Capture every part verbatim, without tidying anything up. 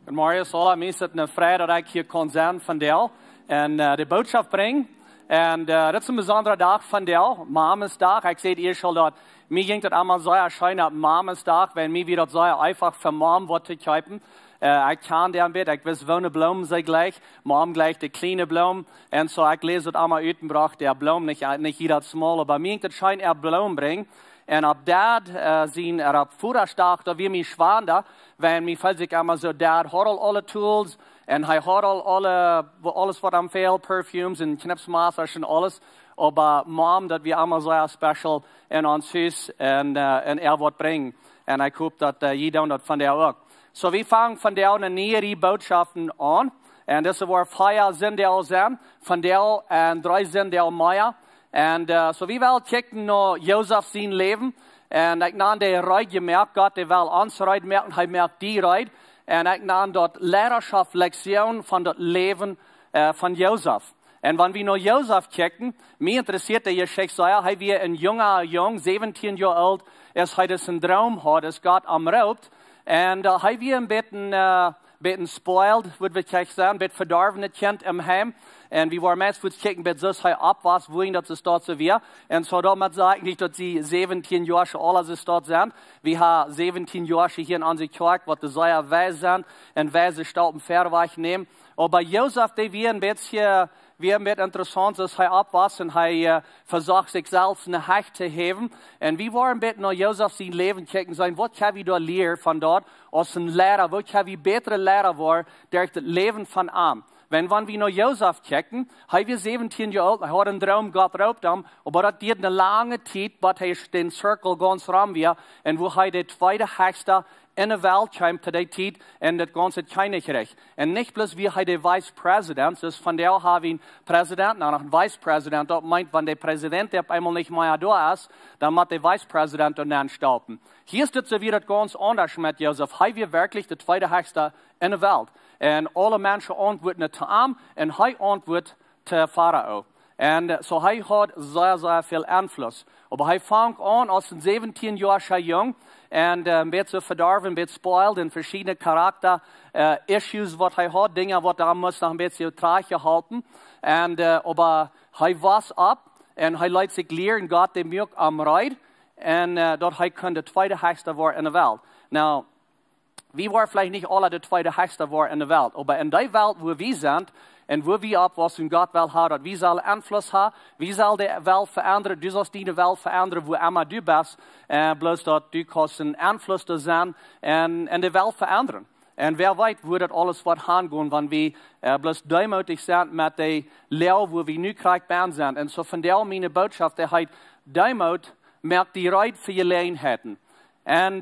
Goodemorjen aula, mie es et eene Freid daut ekj hia kaun sennen vondoag un de Bootschoft brinjen. Un dit es een besondra Dach vondoag, Mamasdach. Ekj säd ieescht aul daut, mie jinkj daut emma sea scheen opp Mamasdach, wiels mie wia daut sea eefach fa Mam waut to kjeepen. Ekj kjand dee een bät, ekj wist woone Bloomen see jlikjt, Mam jlikjt de kjliene Bloomen. Un soo ekj läs daut emma ut un brocht äa Bloomen, nich, nich jieda Mol, oba mie jinkj daut scheen äa Bloomen brinjen. Un opp Dad sien, opp Vodaschdach, daut wia mie schwanda, wiels mie feeld sikj emma soo, Dad haud aul aule tools un hee haud aul aule, aules waut am fäld, perfumes un Knipsmastasch un aules. Oba Mam, daut wia emma sea special en ons Hus un äa waut brinjen. Un ekj hop daut jie doonen daut vondoag uk. Soo wie fangen vondoag eene niee Rieej Bootschoften aun. Un dise woat vea Sindach sennen, vondoag un dree Sindach mea. Un soo wie wellen kjikjen no Josef sien Läwen. Un ekj nan dee reed jemoakt, Gott dee well ons reed moaken, hee moakt die reed. Un ekj nan daut Leidaschoft Lektion von daut Läwen von Josef. Un wan wie no Josef kjikjen, mie interessieet de Jeschicht sea, hee wia een junga Jung, säwentieen Joa oolt, aus hee disen Droom haud, aus Gott am roopt. Un hee wia een bät, bät spoiled, wudd wie kjikjen sajen, bät vedorwen Kjint em Heim. Un wie woaren meist fuaz kjikjen, bät soo aus hee oppwos, woo daut soo staut soo wia. Un soo doamet saj ekj nich daut see säwentieen Joa aul soo staut sent. Wie haben säwentieen Joa hia en onse Kjoakj, waut sea weis sent un weise Staupen väawajch nämen. Oba Josef, dee wia een bät, wia een bät interessaunt, aus hee oppwos un hee vesocht sikj selfst ne Hecht to häwen. Un wie woaren een bät no Josef sien Läwen kjikjen, sajen, waut kjenn wie doa lieren von daut, aus een Leida, waut kjenn wie bätre Leida woaren derch daut Läwen von am. Wiels wan wie no Josef kjikjen, hee wia säwentieen Joa oolt, hee haud een Droom, Gott roopt am, oba daut dieed ne lange Tiet, bat hee dän Zirkel gaunz rom wia, un wua hee de tweede hechsta en de Welt kjeem to dee Tiet en daut gaunze Kjennichrikj. Un nich bloos wia hee de Vice President, soo vondoag haben wie een President, nu noch een Vice President, daut meent, wan de President opp eemol nich mea doa es, dan mott de Vice President doa nenn staupen. Hia es dit soo wia daut gaunz aundasch met Josef. Hee wia werkjlich de tweede hechsta en de Welt. Un aule Menschen auntwuaden to am un hee auntwuad to Farao. Un soo hee haud sea, sea väl Enfluss. Oba hee funk aun aus een säwentieen Joascha Jung un een bät soo vedorwen, een bät spoiled un veschiedne Charakta issues waut hee haud, Dinja waut hee must noch een bät trajchtjeholpen. Un oba hee wos opp un hee leet sikj lieren, Gott dee muak am reed. Un daut hee kunn de tweede hechsta woaren en de Welt. Nu, wie woaren veleicht nich aula de tweede hechsta woaren en de Welt, oba en dee Welt wua wie sent un wua wie oppwossen, Gott well haben daut wie sellen Enfluss haben, wie sellen de Welt veendren, du sust diene Welt veendren wua emma du best, bloos daut du kaust een Enfluss doa sennen un de Welt veendren. Un wäa weet wua daut aules woat hangonen, wan wie bloos deemootich sent met de Loag wua wie nu krakjt benn sent. Un soo vondoag miene Bootschoft, dee heet: Deemoot moakt die reed fa Jeläajenheiten. Un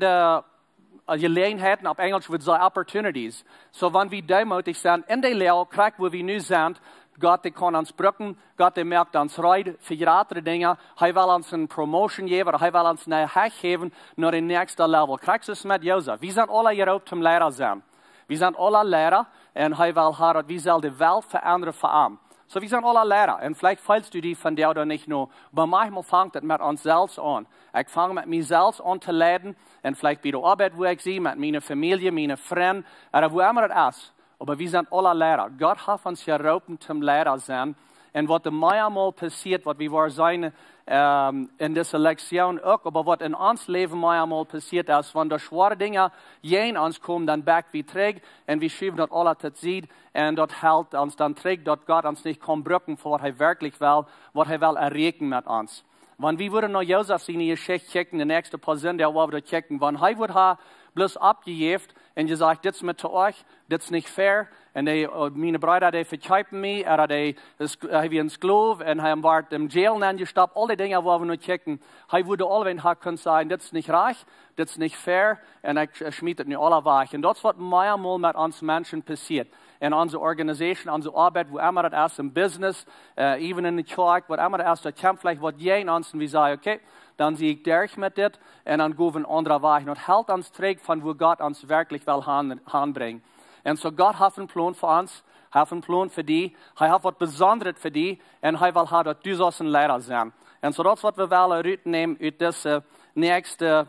Jeläajenheiten, opp Enjelsch wudd see opportunities. Soo wan wie deemootich sent en de Loag krakjt wua wie nu sent, Gott dee kaun ons brucken, Gott dee moakt ons reed fa jratre Dinja. Hee well ons eene promotion jäwen, hee well ons ne Hecht jäwen no de näakjste level. Krakjt soo es met Josef. Wie sent aula jeroopt toom Leida sennen. Wie sent aula Leida un hee well haben daut wie sellen de Welt veendren fa am. Soo wie sent aula Leida un veleicht feelst du die vondoag doa nich no, oba maunchmol fangt et met ons selfst aun. Ekj fang met mie selfst aun to leiden un veleicht bie de Oabeit wua ekj sie, met miene Famielje, miene Frind, ooda wua emma et es. Oba wie sent aula Leida. Gott haft ons jeroopen toom Leida sennen. Un waut doa meamol passieet, waut wie woaren seenen en dise Lektion uk, oba waut en ons Läwen meamol passieet es, wan doa schwoare Dinja jäajen ons komen, dan back wie trigj un wie schuwen daut aula to Sied. Un daut helt ons dan trigj, daut Gott ons nich kaun brucken fa waut hee werkjlich well, waut hee well erreichen met ons. Wan wie wudden no Josef siene Jeschicht kjikjen, de näakjste poa Sindach, wua wie daut kjikjen, wan hee wudd haben bloos oppjejäft un jesajcht: Dit es mie to oajch, dit es nich fair, un miene Breeda dee vekjeepen mie, ooda dee, hee wia een Sklow un hee wort em jail nenjestoppt, aul de Dinja wua wie no kjikjen, hee wudd aulwäajen haben kunt sajen: Dit es nich rajcht, dit es nich fair, un ekj schmiet et nu aula wajch. Un daut es waut meamol met ons Menschen passieet. En onse organization, onse Oabeit, wua emma et es, em business, even en de Kjoakj, waut emma et es, doa kjemt veleicht waut jäajen ons un wie sajen: Okay, dan sie ekj derch met dit, un dan go wie een aundren Wajch. Un daut helt ons trigj von wua Gott ons werkjlich well han, hanbrinjen. Un soo Gott haft een Plon fa ons, haft een Plon fa die, hee haft waut Besondret fa die, un hee well haben daut du sust een Leida sennen. Un soo daut es waut wie wellen rutnämen ut dise näakjste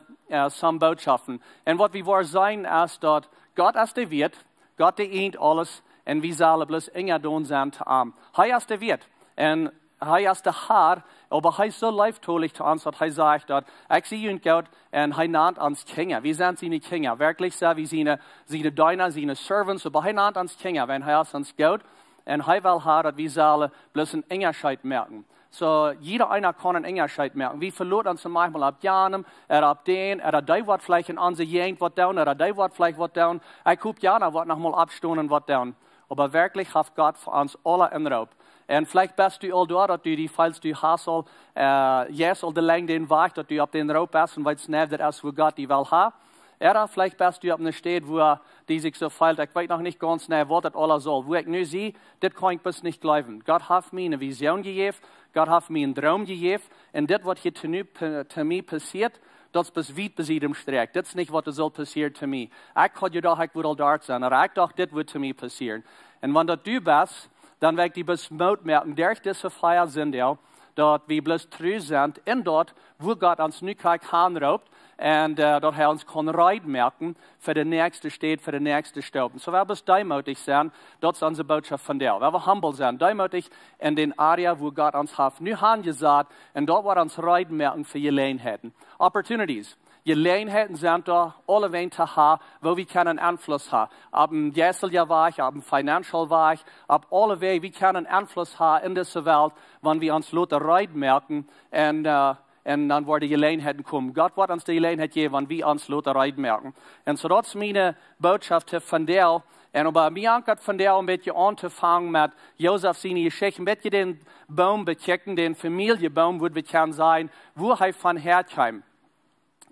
some Bootschoften. Un waut wie woaren seenen es daut Gott es de Wieet, Gott, dee eent aules, un wie sellen bloos Enja doonen sennen to am. Hee es de Wieet, un hee es de Har, oba hee es soo leeftolich to ons, daut hee sajcht daut: "Ekj sie junt goot", un hee nant ons Kjinja. Wie sent siene Kjinja. Werkjlich sent wie siene, siene Deena, siene Servants, oba hee nant ons Kjinja, wiels hee es ons goot. Un hee well haben, daut wie sellen bloos een Unjascheet moaken. Soo, jieda eena kaun een Unjascheet moaken. Wie veloten ons maunchmol opp janem, ooda opp dän, ooda dee woat veleicht en onse Jäajent waut doonen, ooda dee woat veleicht waut doonen. Ekj hop, jana woat noch mol oppstonen un waut doonen. Oba werkjlich haft Gott fa ons aule een Roop. Un veleicht best du aul doa, daut du die feelst, du hast aul, äh, jeist aul de Lenjd dän Wajch, daut du opp dän Roop best un weetst, nä, daut es, wua Gott die well haben. Ooda veleicht best du opp eene Städ, wua die sikj soo feelt: "Ekj weet noch nich gaunz jeneiw, waut daut aules saul. Wua ekj nu sie, dit kaun ekj bloos nich jleewen. Gott haft mie eene Vision jejäft, Gott haft mie eenen Droom jejäft, un dit, waut hia to nu pa-, to mie passieet, daut es bloos wiet besied däm Strakj. Dit es nich, waut doa saul passieren to mie. Ekj haud jedocht, ekj wudd aul doa sennen, ooda ekj docht, dit wudd to mie passieren." Un wan daut du best, dan well ekj die bloos Moot moaken, derch dise Fia Sinndach, daut wie bloos tru sent en daut, wua Gott ons nu krakjt hanroopt, un, äh, daut hee ons kaun reed moaken fa de näakjste Städ, fa de näakjste Staup. Soo, wie bloos deemootich sennen, daut es onse Bootschoft vondoag. Wie humble sennen, deemootich en dän Area, wua Gott ons haft nu hanjesat, un daut woat ons reed moaken fa Jeläajenheiten. Opportunities. Jeläajenheiten sent doa aulewäajen to haben, wua wie kjennen Einfluss haben. Opp een jeistlichen Wajch, opp een financial Wajch, opp aule Wäaj, wie kjennen Einfluss haben en dise Welt, wan wie ons loten reed moaken un, äh, un dan woaren Jeläajenheiten komen. Gott woat ons de Jeläajenheit jäwen, wan wie ons loten reed moaken. Un soo daut es miene Bootschoft vondoag. Un oba mie ankjat vondoag een bät auntofangen met Josef siene Jeschicht, een bät dän Boom bekjikjen, dän Famieljenboom, wudd wie kjennen sajen, wua hee von häakjeem.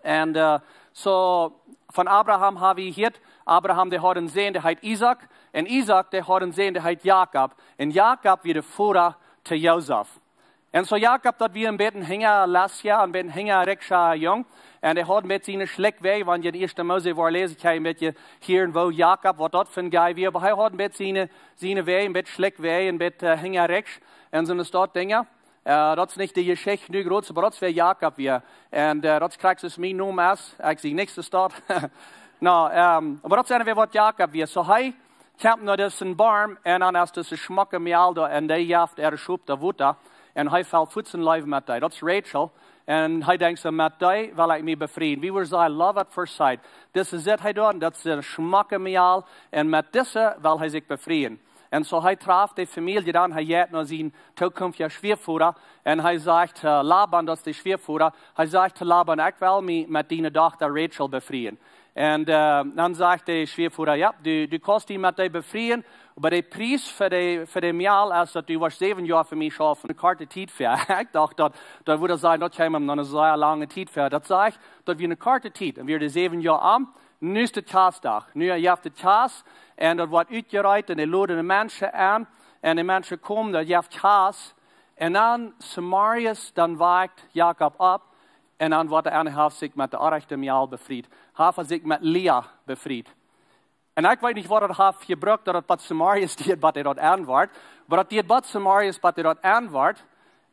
Un, äh, soo, von Abraham hab wie jehieet, Abraham, dee haud eenen Sän, dee heet Isaak. Un Isaak, dee haud eenen Sän, dee heet Jakob. Un Jakob wia de Voda to Josef. Un soo Jakob, daut wia een bät een hinjalestja, een bät een hinjarikja Jung. Un hee haud een bät siene schlekje Wäaj, wan jie de ieeschte Mose woaren läsen, kjenn jie een bät hieren, woo Jakob, waut daut fa een guy wia. Oba hee haud een bät siene, siene Wäaj, een bät schlekje Wäaj, een bät, äh, hinjarikj. Un soo es daut Dinja. Äh, daut es nich de Jeschicht nu groot, oba daut es wäa Jakob wia. Un, äh, daut kjricht dus mien Nomen es, ekj sie nich soo stolt. No, ähm, oba daut es wäa waut Jakob wia. Soo hee kjemt no disen Boom un dan es dise schmocke Mejal doa un dee jeft äare Schop daut Wota. Un hee felt fuaz en Leew met dee. Daut es Rachel. Un hee denkjt soo: "Met dee well ekj mie befrieen." Wie wudden sajen, love at first sight. Dise sitt hee doa, daut es eene schmocke Mejal. Un met dise well hee sikj befrieen. Un soo hee traft de Famielje dan, hee jeit no sienen tookjemftjen Schwiavoda. Un hee sajcht to Laban, daut es de Schwiavoda, hee sajcht to Laban: "Ekj well mie met diene Dochta Rachel befrieen." Un, äh, dan sajcht de Schwiavoda: "Jo, du, du kaust die met dee befrieen, oba de Pries fa de, fa de Mejal es, daut du woascht säwen Joa fa mie schaufen." Eene korte Tiet fa. Ekj docht, daut, daut wudd sajen, daut kjeem am no eene sea lange Tiet fa. Daut sajcht, daut wia eene korte Tiet. Un wia de säwen Joa om, nu es de Kjastdach. Nu jeft de Kjast, un daut woat utjereit, un dee loden de Menschen aun. Un de Menschen komen, daut jeft Kjast. Un dan zemorjes, dan woakt Jakob opp. Un dan woat hee, haft sikj met de orrajchte Mejal befriet. Haft hee sikj met Lia befriet. Un ekj weet nich, waut daut haft jebrukt, daut daut bat zemorjes dieed, bat hee daut aun wort. Oba daut dieed bat zemorjes, bat hee daut aun wort.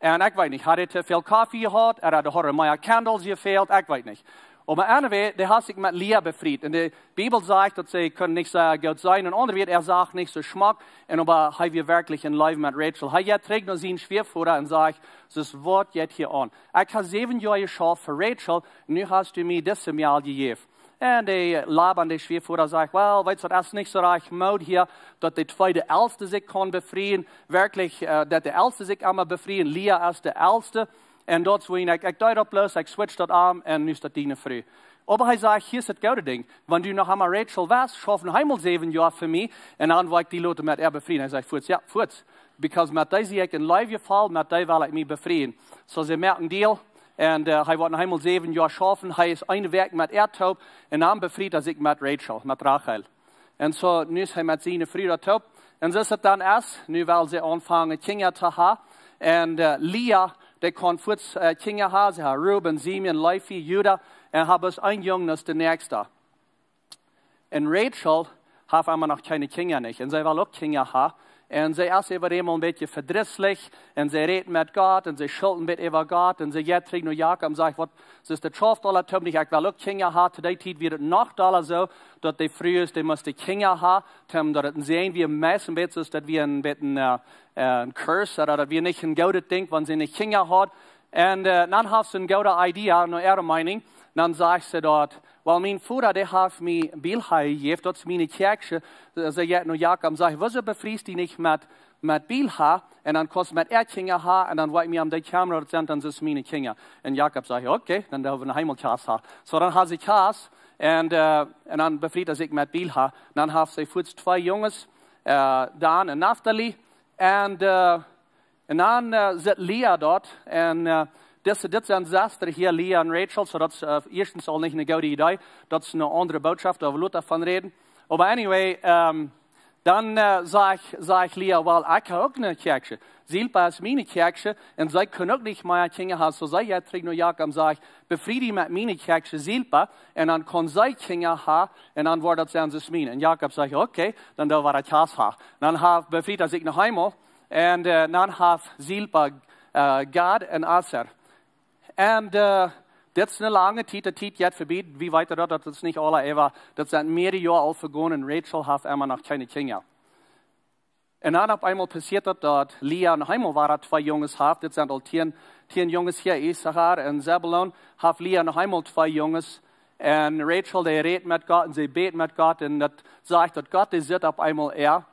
Un ekj weet nich, haud hee to väl Koffe jehaut, ooda hauden mea candles jefält, ekj weet nich. Oba anyway, dee haft sikj met Lia befriet. Un de Bibel sajcht, daut see kunnen nich soo goot seenen. Un aundre Wieed, hee sach nich soo schmock. Un oba hee wia werkjlich en Leew met Rachel. Hee jeit trigj no sienen Schwiavoda un sajcht: "Soo, waut jeit hia aun? Ekj hab säwen Joa jeschauft fa Rachel, nu hast du mie dise Mejal jejäft." Un de Laban, de Schwiavoda, sajcht: "Well, weetst, daut es nich soo rajcht Mood hia, daut de tweede Elste sikj kaun befrieen. Werkjlich, äh, daut de Elste sikj emma befrieen. Lia es de Elste. Un daut es woo ekj, ekj doo daut bloos, ekj switch daut om un nu es daut diene Fru." Oba hee sajcht: "Hia es daut goode Dinkj. Wan du noch emol Rachel west, schauf noch eemol säwen Joa fa mie. Un dan woa ekj die loten met äa befrieen." Hee sajcht fuaz: "Jo, fuaz. Because met dee sie ekj en Leew jefollen, met dee well ekj mie befrieen." Soo see moaken een Deal. Un, äh, hee woat noch eemol säwen Joa schaufen. Hee es eene Wäakj met äa toop. Un dan befriet hee sikj met Rachel, met Rachel. Un soo, nu es hee met siene Fru doa toop. Un soo es daut dan es, nu well see aunfangen, Kjinja to haben. Un, äh, Lia, dee kaun fuaz, äh, Kjinja haben. See haft Ruben, Simeon, Levi, Juda. Un haft bloos een Jung, daut es de näakjsta. Un Rachel haft emma noch kjeene Kjinja nich. Un see well uk Kjinja haben. Un see es äwa emol een bät vedrisslich. Un see rät met Gott. Un see schult een bät äwa Gott. Un see jeit trigj no Jakob un sajcht: "Waut, see es de Schauftola Toom nich, ekj well uk Kjinja haben." To dee Tiet wia daut noch dolla soo, daut de Frues, dee musten Kjinja haben. Toom daut et een Säajen wia, meist een bät soo, daut wia een bät een, äh, äh, een Curse, ooda daut wia nich een goodet Dinkj, wan see nich Kjinja haud. Un, äh, dan haft see eene goode Idee, no äare Meinung. Dan sajcht see doa: "Well, mien Voda, dee haft mie Bilha jejäft, daut es miene Kjäakjsche." See jeit no Jakob un sajcht: "Wuarom befriest du die nich met, met Bilha? Un dan kaust met äa Kjinja haben, un dan woa ekj mie om dee kjemren, daut sent dan soo miene Kjinja." Un Jakob sajcht: "Okay, dan doo wie noch eemol Kjast haben." Soo, dan haft see Kjast, un, äh, un dan befriet hee sikj met Bilha. Dan haft see fuaz twee Junges, äh, Dan un Naftali. Un, äh, Un dan, äh, sitt Lea doa. Un, äh, dit, dit sent Sestren hia, Lea un Rachel, soo daut es, äh, ieeschtens aul nich eene goode Idee. Daut es eene aundre Bootschoft, doa woa wie lota von räden. Oba anyway, ähm, dan, äh, sajcht, sajcht Lea: "Well, ekj hab uk eene Kjäakjsche. Silpa es miene Kjäakjsche, un see kaun uk nich mea Kjinja haben." Soo see jeit trigj no Jakob un sajcht: "Befrie die met miene Kjäakjsche Silpa, un dan kaun see Kjinja haben, un dan woat daut sennen soo aus miene." Un Jakob sajcht: "Okay, dan doo wie Kjast haben." Dan haft, befriet hee sikj noch eemol. Un, äh, dan haft Silpa, äh, Gad un Aser. Un, äh, dit es eene lange Tiet, de Tiet jeit vebie. Wie weeten daut, daut es nich aula äwa, daut sent mearere Joa aul vegonen un Rachel haft emma noch kjeene Kjinja. Un dan opp eemol passieet daut, daut Lea noch eemol wada twee Junges haft. Dit sent aul tieen, tieen Junges hia, Issachar un Sebulon. Haft Lea noch eemol twee Junges. Un Rachel, dee rät met Gott un see bät met Gott. Un daut sajcht, daut Gott, dee sitt opp eemol äa.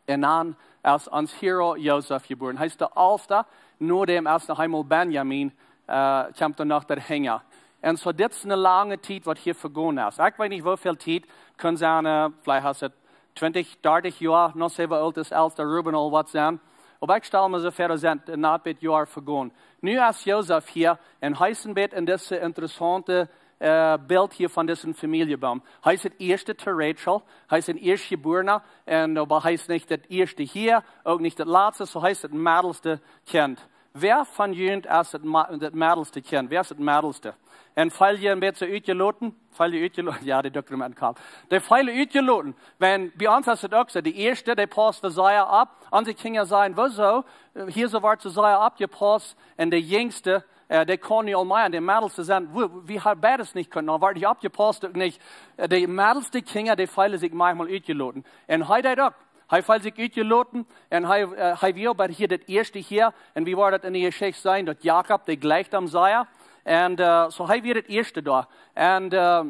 Un dan es ons Hero Josef jebuaren. Hee es de Alfta, no däm es noch eemol Benjamin, äh, kjemt dan noch doahinja. Un soo, dit es eene lange Tiet, waut hia vegonen es. Ekj weet nich, woo väl Tiet, kaun sennen, äh, veleicht es et twintich, dartich Joa, noch sea oolt es, aus de Ruben aul waut sent. Oba ekj stal mie soo väa, doa sent een bät Joaren vegonen. Nu es Josef hia un hee es een bät en dise interessaunte äh, Bilt hia von disen Famieljebaum. Hee es daut ieeschte to Rachel, hee es een Ieeschtjebuarna, un, oba hee es nich daut ieeschte hia, uk nich daut latste, soo hee es daut meddelste Kjint. Wäa von junt es daut ma-, daut meddelste Kjint? Wäa es daut meddelste? Un feelt jie een bät utjeloten? Feelt jie utjeloten? Jo, dee dukt met dän Kopp. Dee feelen utjeloten. Wan, bie ons es et uk soo, de ieeschte, dee paust wie sea opp. Onse Kjinja sajen: "Wuarom? Hia soo woat soo sea oppjepaust." Un de jinjste, äh, dee kaun nu aul mea, un de meddelste sent, wie, wie haben beides nich kunt, dan woat nich oppjepaust, uk nich. Äh, de meddelste Kjinja, dee feelen sikj maunchmol utjeloten. Un hee deed uk. Hee feelt sikj utjeloten, un hee, äh, hee wia oba hia daut ieeschte hia, un wie woaren daut en de Jeschicht seenen, daut Jakob, dee jleicht am sea. Un, äh, soo hee wia daut ieeschte doa. Un, äh,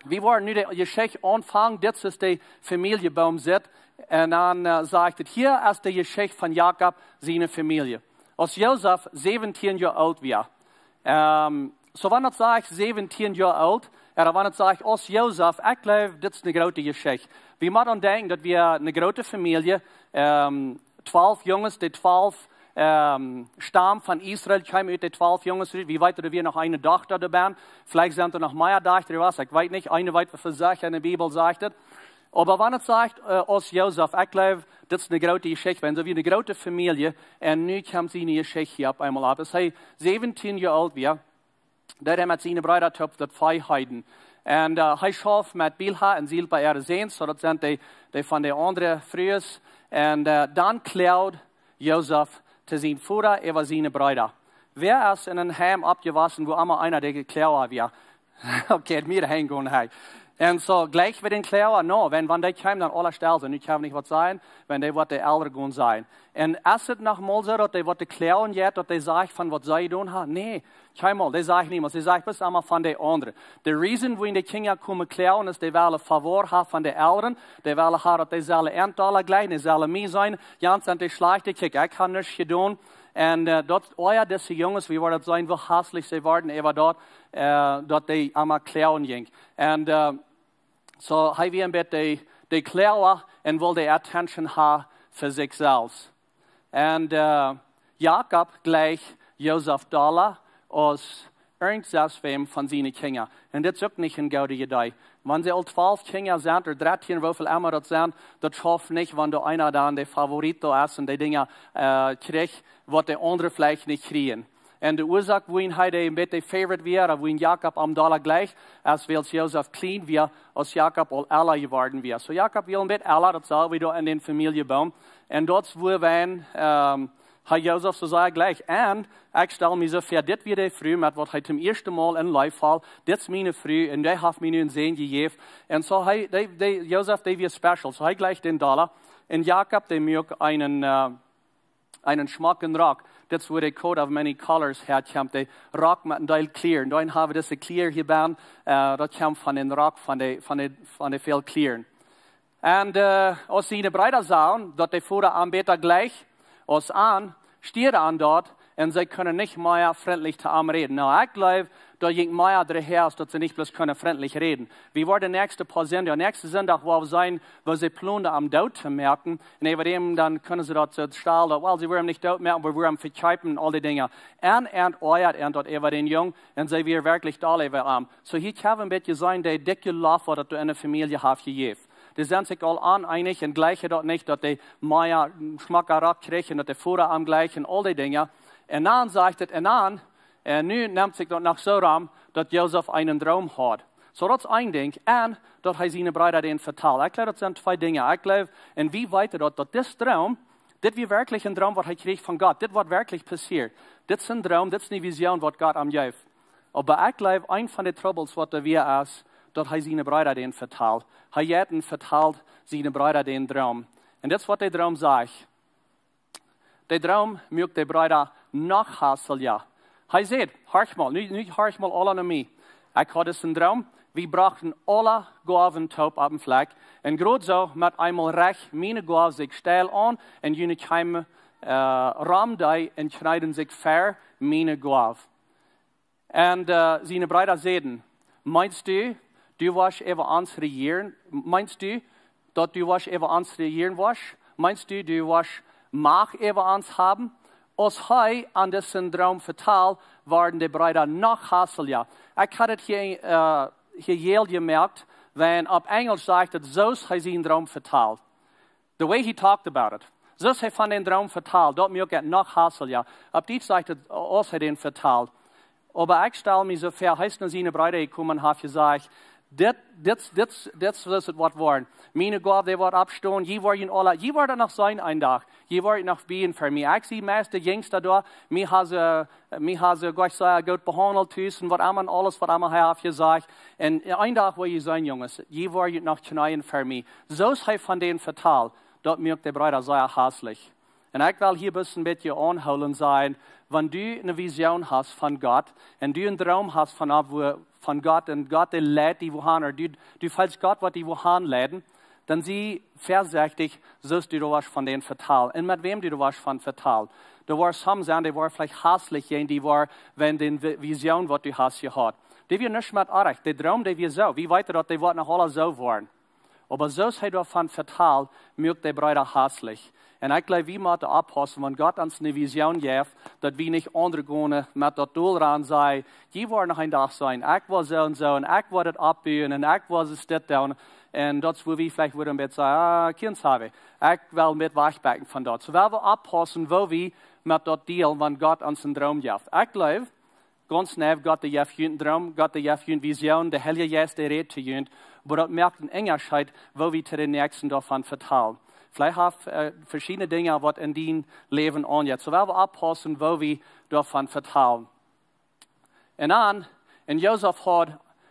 wie woaren nu de Jeschicht aunfangen, dit es de Famieljebaum sitt. Un dan, äh, sajcht et, hia es de Jeschicht von Jakob siene Famielje. Aus Josef säwentieen Joa oolt wia. Ähm, soo, wan et sajcht säwentieen Joa oolt, ooda wan et sajcht aus Josef, ekj jleew, dit es eene groote Jeschicht. Wie motten aun denkjen, daut wia eene groote Famielje, ähm, twalf Junges, de twalf, ähm, Stam von Israel, kjeemen ut de twalf Junges rut. Wie weeten, doa wia noch eene Dochta doabie. Veleicht sent doa noch mea Dochta, ekj weet nich. Eene weet wie fa secha, en de Bibel sajcht et. Oba wan et sajcht, äh, aus Josef, ekj jleew, dit es eene groote Jeschicht, wan soo wia eene groote Famielje, un nu kjemt siene Jeschicht hia opp eemol opp. Aus hee säwentieen Joa oolt wia, deed hee met siene Breeda toop daut Vee heeden. Un, äh, hee schauft met Bilha un Silpa äare Säns, soo daut sent dee, dee von de aundre Frues. Un, äh, dan kloagt Josef to sienen Voda äwa siene Breeda. Wäa es en een Heim oppjewossen, wua emma eena de Kloaga wia? Okay, et mea heen gonen hee. Un soo, jlikj wie dän Kloaga, no, wan, wan dee kjeem, dan aula stell sennen. Nu kjenn wie nich waut sajen, wan dee waut de Elren gonen sajen. Un es et noch mol soo, daut dee waut to kloagen jeft, daut dee sajcht von waut see jedonen haben? Nä, kjeenmol, dee sajcht niemols, dee sajcht bloos emma von de aundre. De reason, wuarom de Kjinja komen kloagen, es, dee wellen Favor haben von de Elren, dee wellen haben, daut dee sellen an aula jlikjen, dee sellen mie seenen, jant sent dee schlajchte, kjikj, ekj hab nuscht jedonen. Un, äh, daut, oh jo, dise Junges, wie woaren daut seenen, woo hasslich see worden, äwa daut, äh, daut dee emma kloagen jinjen. Un, äh, soo, hee wia een bät de, de Kloaga un wull de attention haben fa sikj selfst. Un, äh, Jakob jleicht Josef dolla aus irjent sest wäm von siene Kjinja. Un dit es uk nich eene goode Idee. Wan see aul twalf Kjinja sent, ooda dartieen, woo väl emma daut sent, daut schauft nich, wan doa eena dan de Favorito es un dee Dinja, äh, kjricht, waut de aundre veleicht nich kjrieen. Un de Uasoak, wuarom hee de, een bät de Favorite wia, ooda wuarom Jakob am dolla jleicht, es wiels Josef kjlien wia, aus Jakob aul elra jeworden wia. Soo Jakob wia een bät elra, daut sach wie doa en de Famielje bie am. Un daut es wuarom, ähm, hee Josef soo sea jleicht. Un ekj stal mie soo väa, dit wia de Fru, met waut hee toom ieeschten Mol en Leew foll. Dit es miene Fru, un dee haft mie nu een Sän jejäft. Un soo hee, dee, dee, Josef, dee wia special. Soo hee jleicht dän dolla. Un Jakob, dee muak eenen, äh, eenen schmocken Rock. Dit es wua de Coat of Many Colors häakjemt, de Rock met een Deel Kjlieren. Dan hab wie dise Kjlieren hia bie, äh, daut kjemt von dän Rock von de, von de, von de väl Kjlieren. Un, äh, aus siene Breeda sagen, daut de Voda am bäta jleicht aus an, stieeden an daut, un see kunnen nich mea frintlich to am räden. Nu, ekj jleew, daut jinkj mea doahan, aus daut see nich bloos kunnen frintlich räden. Wie woaren de näakjste poa Sindach, de näakjste Sindach woa wie seenen, woo see plonden am doot to moaken. Un äwa däm dan kunnen see daut soo stalen, daut, well, see wellen am nich doot moaken, oba wellen am vekjeepen un aul dee Dinja. Un, un oajat an daut äwa dän Jung, un see wia werkjlich doll äwa am. Soo hia kjenn wie een bät seenen, dee dikje Loft, waut daut en de Famielje haft jejäft. Dee sent sikj aul oneenich un jleichen daut nich, daut dee mea schmocka Rock kjricht un daut de Voda am jleicht un aul dee Dinja. Un dan sajcht et, un dan, un nu nemt sikj daut noch soo rom, daut Josef eenen Droom haud. Soo daut es een Dinkj. Un daut hee siene Breeda dän vetald. Ekj jleew, daut sent twee Dinja. Ekj jleew, un wie weeten daut, daut dis Droom, dit wia werkjlich een Droom, waut hee kjrieech von Gott. Dit woat werkjlich passieren. Dit es een Droom, dit es eene Vision, waut Gott am jeef. Oba ekj jleew, een von de Troubles, waut doa wia, es, daut hee siene Breeda dän vetald. Hee jeit un vetalt siene Breeda dän Droom. Un dit es, waut de Droom sajcht. De Droom muak de Breeda noch hauslicha. Hee säd, horch mol, nu, nu horch mol aula no mie. Ekj haud disen Droom, wie brochten aule Goawen toop opp dän Flak. Un krakjt soo met eemol recht miene Goaw sikj steil aun un june kjeemen, äh, rom dee un kjneeden sikj ver miene Goaw. Un, äh, siene Breeda säden, meenst du, du woascht äwa ons rejieren? Meenst du, daut du woascht äwa ons rejieren woascht? Meenst du, du woascht Macht äwa ons haben? Aus hee an disen Droom vetald, worden de Breeda noch hauslicha. Ekj haud et hia, äh, hia jäl jemoakt, wan opp Enjlisch sajcht et, soo aus hee sienen Droom vetald. The way he talked about it. Soo aus hee von dän Droom vetald, daut muak et noch hauslicha. Opp Dietsch sajcht et, aus hee dän vetald. Oba ekj stal mie soo väa, hee es no siene Breeda jekomen un haft jesajcht, dit, dit, dit, dit, soo es et waut woaren. Miene Goaw, dee woat oppstonen, jie woaren aula, jie woaren noch seenen een Dach. Jie woaren noch bäden fa mie. Ekj sie meist de Jinjsta doa, mie haben see, mie haben see Gott sea goot behaundelt, tus un waut emma un aules, waut emma hee haft jesajcht. Un een Dach woa jie seenen, Junges, jie woaren noch kjneeen fa mie. Soo aus hee von dän vetald, daut muak de Breeda sea hauslich. Un ekj well hia bloos een bät aunhoolen sennen, wan du eene Vision hast von Gott un du een Droom hast von, äh, wua, von Gott un Gott dee leit die wuahan, ooda du, du feelst Gott woat die wuahan leiden, dan sie väasechtich, soo aus du doa woascht von dän vetalen. Un met wäm du doa woascht von vetalen. Doa woaren some sennen, dee woaren veleicht hauslich jäajen die woaren, wäajen dän Vi-, Vision, waut du hast jehaut. Dee wia nuscht met oajch. De Droom, dee wia soo. Wie weeten daut, dee woat noch aula soo woaren. Oba soo aus hee doavon vetalt, muak de Breeda hauslich. Un ekj jleew, wie motten oppaussen, wan Gott ons eene Vision jeft, daut wie nich aundre gonen met daut Dol ran, sajen, jie woaren noch een Dach seenen, ekj woa soo un soo, un ekj woa daut oppbuen, un ekj woa dit doonen. Un daut es, wua wie veleicht wudden een bät sajen, ah, kjennen soo wie. Ekj well een bät wajchbakjen von daut. Soo, wie motten oppaussen, woo wie met daut dealen, wan Gott ons een Droom jeft. Ekj jleew, gaunz neiw, Gott, dee jeft junt een Droom, Gott, dee jeft junt Vision, de Heilje Jeist, dee rät to junt. Oba daut moakt een Unjascheet, woo wie to dän Näakjsten doavon vetalen. Veleicht hast, äh, veschiedne Dinja, waut en dien Läwen aunjeit. Soo, wie motten oppaussen, woo wie doavon vetalen. Un dan, un Josef haud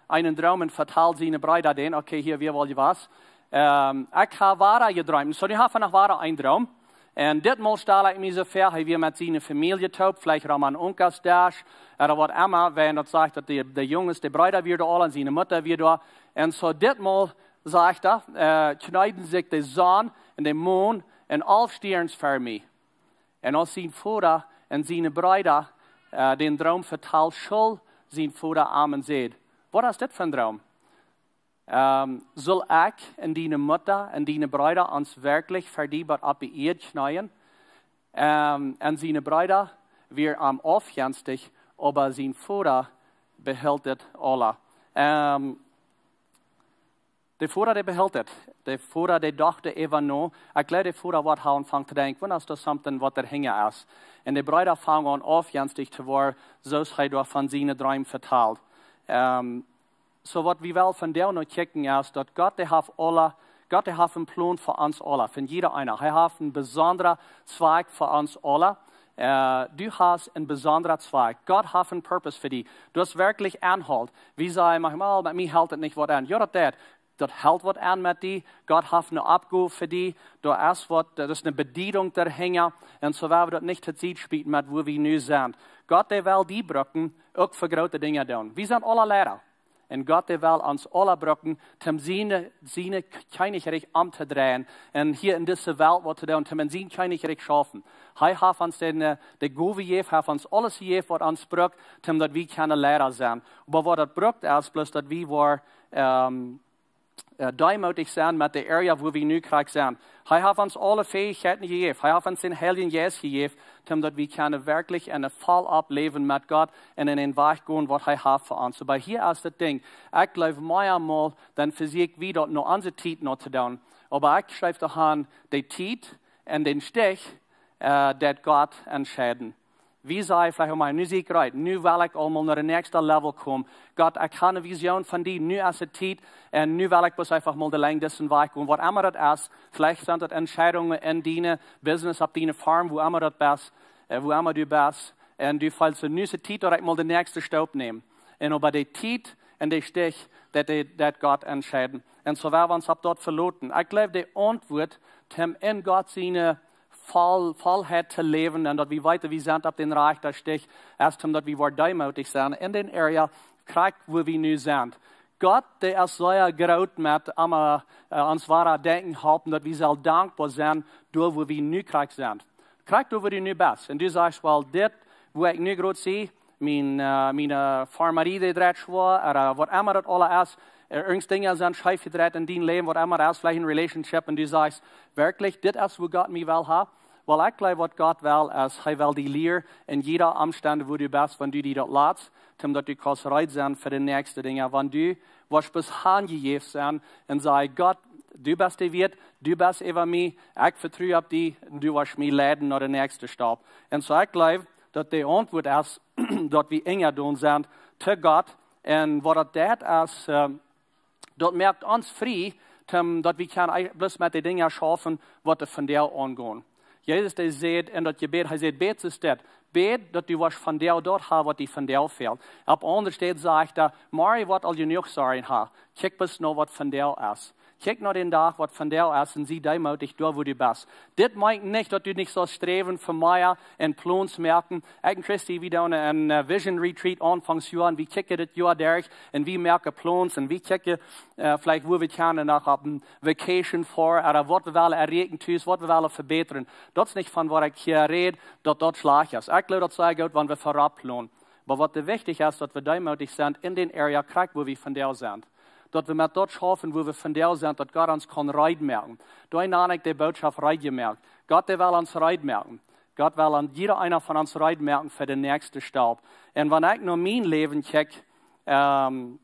eenen Droom un vetald siene Breeda dän, okay, hia, wie woaren waut. Ähm, ekj hab wada jedreemt. Soo, nu haft hee noch wada een Droom. Un ditmol stal ekj mie soo väa, hee wia met siene Famielje toop, veleicht rom een Onkelsch Desch, ooda waut emma, wan daut sajcht, daut de, de Junges, de Breeda wieren aul un siene Mutta wia doa. Un soo ditmol, sajcht hee, äh, kjneeden sikj de Sonn un de Mon un aul Stierns ver mie. Un aus sien Voda un siene Breeda, äh, dän Droom vetald, schull sien Voda am un säd: "Waut es dit fa een Droom? Ähm, sull ekj un diene Mutta un diene Breeda ons werkjlich ver die bat opp de Ieed kjneeen?" Ähm, un siene Breeda wieren am aufjenstich, oba sien Voda behilt et aula. Ähm, De Voda, dee behilt et. De Voda, dee docht äwa no. Ekj jleew, de Voda woat aunfangen to denkjen, waut es daut something waut doahinja es. Un de Breeda fangen aun aufjenstich to woaren, soo aus hee doa von siene Dreem vetalt. Ähm, soo waut wie wellen vondoag noch kjikjen es, daut Gott, dee haft aule, Gott, dee haft een Plon fa ons aule, fa jieda eena. Hee haft een besondren Zweck fa ons aule. Äh, du hast een besondren Zweck. Gott haft een Purpose fa die. Du hast werkjlich Enholt. Wie sajen, manchmol, met mie helt et nich waut aun. Jo, daut deit. Daut helt waut aun met die. Gott haft eene Oppgow fa die. Doa es waut, doa es eene Bediedunk doahinja. Un soo woa wie daut nich to Sied schmieten met wua wie nu sent. Gott, dee well die brucken, uk fa groote Dinja doonen. Wie sent aule Leida. Un Gott, dee well ons aule brucken, om sien, sien Kjennichrikj omtodreien. Un hia en dise Welt waut to doonen, om en sien Kjennichrikj schaufen. Hee haft ons dän, äh, de Gow jejäft, haft ons aules jejäft waut ons brukt, om daut wie kjennen Leida sennen. Oba waut daut brukt es, bloos daut wie woaren, ähm, äh, deemootich sennen met de Area wua wie nu krakjt sent. Hee haft ons aule Fäichkjeiten jejäft. Hee haft ons dän Heiljen Jeist jejäft, om daut wie kjennen werkjlich en een voll opp Läwen met Gott un en een Wajch gonen waut hee haft fa ons. Oba hia es daut Dinkj. Ekj jleew meamol, dan vesieekj wie daut no onse Tiet no to doonen. Oba ekj jleew doaraun, de Tiet un dän Stich, äh, deit Gott entscheiden. Wie sajen veleicht emol, nu sie ekj reed, nu well ekj aulmol no de näakjste Level komen. Gott, ekj hab eene Vision von die, nu es de Tiet, un nu well ekj bloos eefach mol de Lenjd disen Wajch gonen. Waut emma daut es, veleicht sent daut Entscheidungen en dien Business, opp diene Farm, wua emma daut best, äh, wua emma du best. Un du feelst, nu es de Tiet, daut ekj mol de näakjste Stap nem. Un äwa de Tiet un de Stich, daut dee, daut Gott entscheiden. Un soo woa wie ons opp daut veloten. Ekj jleew, de Auntwuat, om en Gott siene Voll-, Vollheit to läwen un daut wie weeten, wie sent opp dän rajchten Stich, es om daut wie woaren deemootich sennen en dän Area, krakjt wua wie nu sent. Gott, dee es sea groot met emma, äh, ons woare Denkjen halpen, daut wie sellen dankboa sennen, doa wua wie nu krakjt sent. Krakjt doa wua du nu best. Un du sajst, well, dit, wua ekj nu groot sie, mien, äh, miene, äh, Farmerie, dee dreit schwoa, ooda waut emma daut aula es, äh, irjent Dinja sent scheef jedreit en dien Läwen, waut emma daut es, veleicht eene Relationship, un du sajst, werkjlich, dit es wua Gott mie well haben. Well, ekj jleew, waut Gott well, es, hee well die lieren en jieda Omstaunt, wua du best, wan du die daut latst, om daut du kaust reed sennen fa de näakjste Dinja. Wan du woascht bloos hanjejäft sennen un sajen, Gott, du best de Wieet, du best äwa mie, ekj vetru opp die, un du woascht mie leiden no de näakjste Stap. Un soo, ekj jleew, daut de Auntwuat es, daut wie enja doonen sent to Gott. Un waut daut deit es, äh, daut moakt ons frie, om daut wie kjennen ei-, bloos met de Dinja schaufen, waut doa vondoag aungonen. Jesus, dee säd en daut Jebäd, hee säd, bäd soo steit, bäd daut du woascht vondoag daut haben, waut die vondoag fält. Opp aundre Städ sajcht hee, morjen woat aul jenuach Sorjen haben. Kjikj bloos no waut vondoag es. Kjikj no dän Dach, waut vondoag es, un sie deemootich doa, wua du best. Dit meent nich, daut du nich saust sträwen fa mea un Plons moaken. Ekj un Christy, wie doonen een, äh, Vision Retreat Aunfank Joa, un wie kjikjen dit Joa derch, un wie moaken Plons, un wie kjikjen, äh, veleicht, wua wie kjennen noch opp eene Vacation foaren, ooda waut wie wellen erreichen tus, waut wie wellen vebätren. Daut es nich von waut ekj hia räd, daut daut schlajcht es. Ekj jleew, daut es sea goot, wan wie verop plonen. Oba waut doa wichtich es, daut wie deemootich sent en dän Area, krakjt wua wie vondoag sent. Daut wie met daut schaufen, wua wie vondoag sent, daut Gott ons kaun reed moaken. Doa nenne ekj de Bootschoft reed jemoakt. Gott, dee well ons reed moaken. Gott well aun jieda eena von ons reed moaken fa de näakjste Stap. Un wan ekj no mien Läwen kjikj, ähm,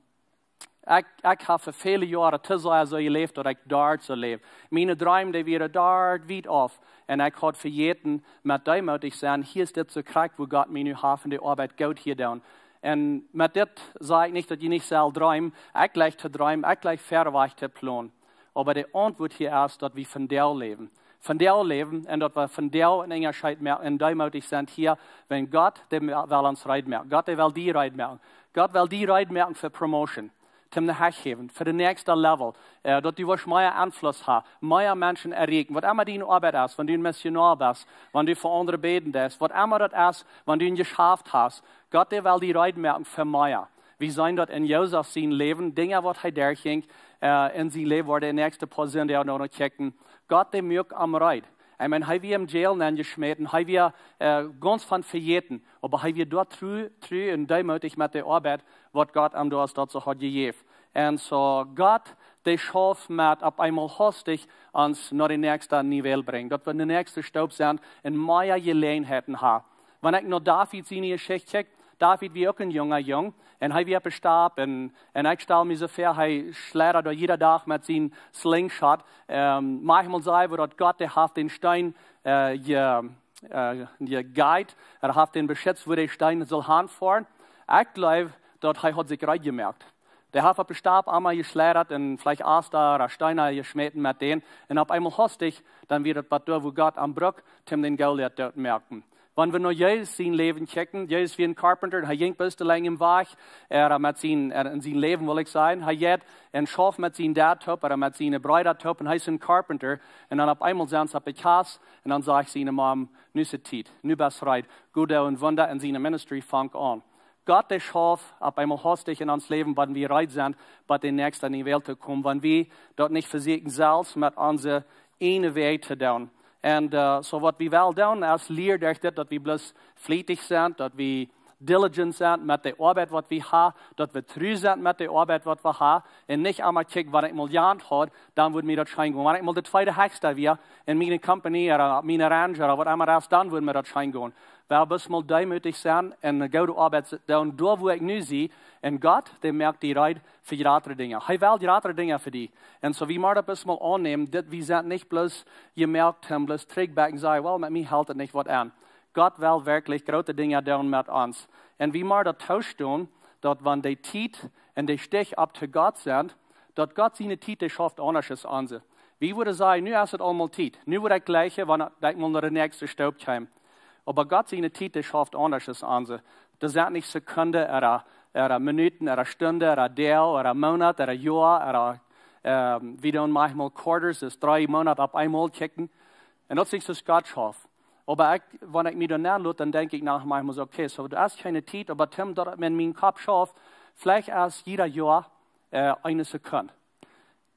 ekj, ekj hab fa väle Joaren to sea soo jeläft, daut ekj doa soo läw. Miene Dreem, dee wieren doa wiet auf. Un ekj haud vejäten, met deemootich sennen, hia es dit soo krakjt, wua Gott mie nu haft, un de Oabeit goot hia doonen. Un met dit saj ekj nich, daut jie nich sellen dreemen. Ekj jleich to dreemen, ekj jleich verwoat to plonen. Oba de Auntwuat hia es, daut wie vondoag läwen. Vondoag läwen un daut wie vondoag een Unjascheet moaken un deemootich sent hia, wan Gott, dee well ons reed moaken. Gott, dee well die reed moaken. Gott well die reed moaken fa Promotion. Toom ne Hecht jäwen, fa de näakjste Level. Äh, daut du woascht mea Enfluss haben, mea Menschen erreichen. Waut emma diene Oabeit es, wan du een Missionoa best, wan du fa aundre bäden deist, waut emma daut es, wan du een Jeschaft hast. Gott, dee well die reed moaken fa mea. Wie seenen daut en Josef sien Läwen, Dinja waut hee derchjinkj, äh, en sien Läwen, woa de näakjste Poa sent, dee wie noch kjikjen. Gott, dee muak am reed. Ekj meen, hee wia em Jail nenjeschmäten, hee wia, äh, gaunz von vejäten, oba hee wia doa tru, tru un deemootich met de Oabeit, waut Gott am doa es, daut see haud jejäft. Un soo, Gott, dee schauft met opp eemol hastich ons no de näakjste Niveau brinjen. Daut wie de näakjste Stap sent un mea Jeläajenheiten haben. Wan ekj no David siene Jeschicht kjikj, David wia uk een junga Jung un hee wia opp de Stap un, un ekj stal mie soo väa, hee schleddad doa jieda Dach met sien Slingshot. Ähm, maunchmol saj wie daut Gott, dee haft dän Steen, äh, je, äh, jeguidet, hee haft dän beschitzt, wua dee Steen sull hanfoaren. Ekj jleew daut hee haud sikj reed jemoakt. Dee haft opp de Stap emol jeschleddad un veleicht Asta ooda Steena jeschmäten met dän. Un opp eemol hastich, dan wia daut waut doa, wua Gott am brukt, om dän Goliat doot to moaken. Wan wie no Jesus sien Läwen kjikjen, Jesus wia een carpenter, hee jinkj bloos de Lenj em Wajch, hee met sien, hee, en sien Läwen, well ekj sajen, hee jeef een Schauf met sien Dad toop, hee met siene Breeda toop, un hee es een carpenter, un dan opp eemol sent see opp de Kjast, un dan sajcht siene Mom: "Nu es et Tiet, nu best reed, go doo een Wunda." Un siene ministry fangt aun. Gott, dee schauft opp eemol hastich en ons Läwen, wan wie reed sent, bie dän Näakjsten en de Welt to komen, wan wie daut nich vesieekjen selfst met onse eejne Wäaj to doonen. Un, äh, soo waut wie wellen doonen, es lieren derch dit, daut wie bloos flietich sent, daut wie diligent sent met de Oabeit waut wie haben, daut wie tru sent met de Oabeit waut wie haben, un nich emol kjikjen, wan ekj mol Jant haud, dan wudd mie daut scheen gonen. Wan ekj mol de tweede Hechsta wia en miene Company ooda miene Ranch ooda waut emma es, dan wudd mie daut scheen gonen. Well bloos mol deemootich sennen un eene goode Oabeit doonen, doa wua ekj nu sie. Un Gott, dee moakt die reed fa jratre Dinja. Hee well jratre Dinja fa die. Un soo wie motten daut bloos mol aunnämen, dit, wie sent nich bloos jemoakt, om bloos trigjbakjen, sajen: "Well, met mie helt et nich waut aun." Gott well werkjlich groote Dinja doonen met ons. Un wie motten daut toostonen, daut wan de Tiet un de Stich opp to Gott sent, daut Gott siene Tiet, dee schauft aundasch aus onse. Wie wudden sajen: "Nu es et aulemol Tiet. Nu wudd ekj jlikjen, wan ekj mol no de näakjste Staup kjeem." Oba Gott siene Tiet, dee schauft aundasch aus onse. Daut sent nich Sekunden ooda, ooda Minuten ooda Stunden ooda Doag ooda Moonat ooda Joa ooda, ähm, wie doonen maunchmol quarters, daut es dree Moonat opp eemol kjikjen. Un daut es nich soo aus Gott schauft. Oba ekj, wan ekj mie doa nenlot, dan denkj ekj noch maunchmol soo: "Okay, soo, daut es kjeene Tiet, oba Tim, daut et mie en mienen Kopp schauft, veleicht es jieda Joa, äh, eene Sekund."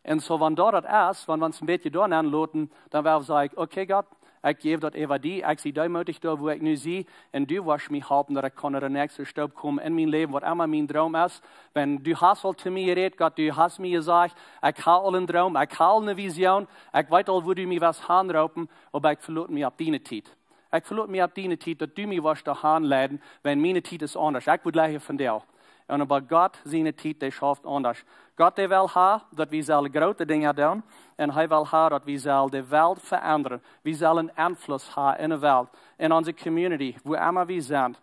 Un soo, wan daut daut es, wan, wan wie ons een bät doa nenloten, dan woa wie sajen: "Okay, Gott, ekj jäw daut äwa die, ekj sie deemootich doa, wua ekj nu sie, un du woascht mie halpen, daut ekj kaun no de näakjste Staup komen en mien Läwen, waut emma mien Droom es. Wan du hast aul to mie jerät, Gott, du hast mie jesajcht, ekj hab aul een Droom, ekj hab aul eene Vision, ekj weet aul, wua du mie woascht hanroopen, oba ekj veloot mie opp diene Tiet. Ekj veloot mie opp diene Tiet, daut du mie woascht doa hanleiden, wan miene Tiet es aundasch. Ekj wudd jlikjen von die." Un oba Gott siene Tiet, dee schauft aundasch. Gott, dee well haben, daut wie sellen groote Dinja doonen, un hee well haben, daut wie sellen de Welt veendren. Wie sellen Enfluss haben en de Welt, en onse community, wua emma wie sent.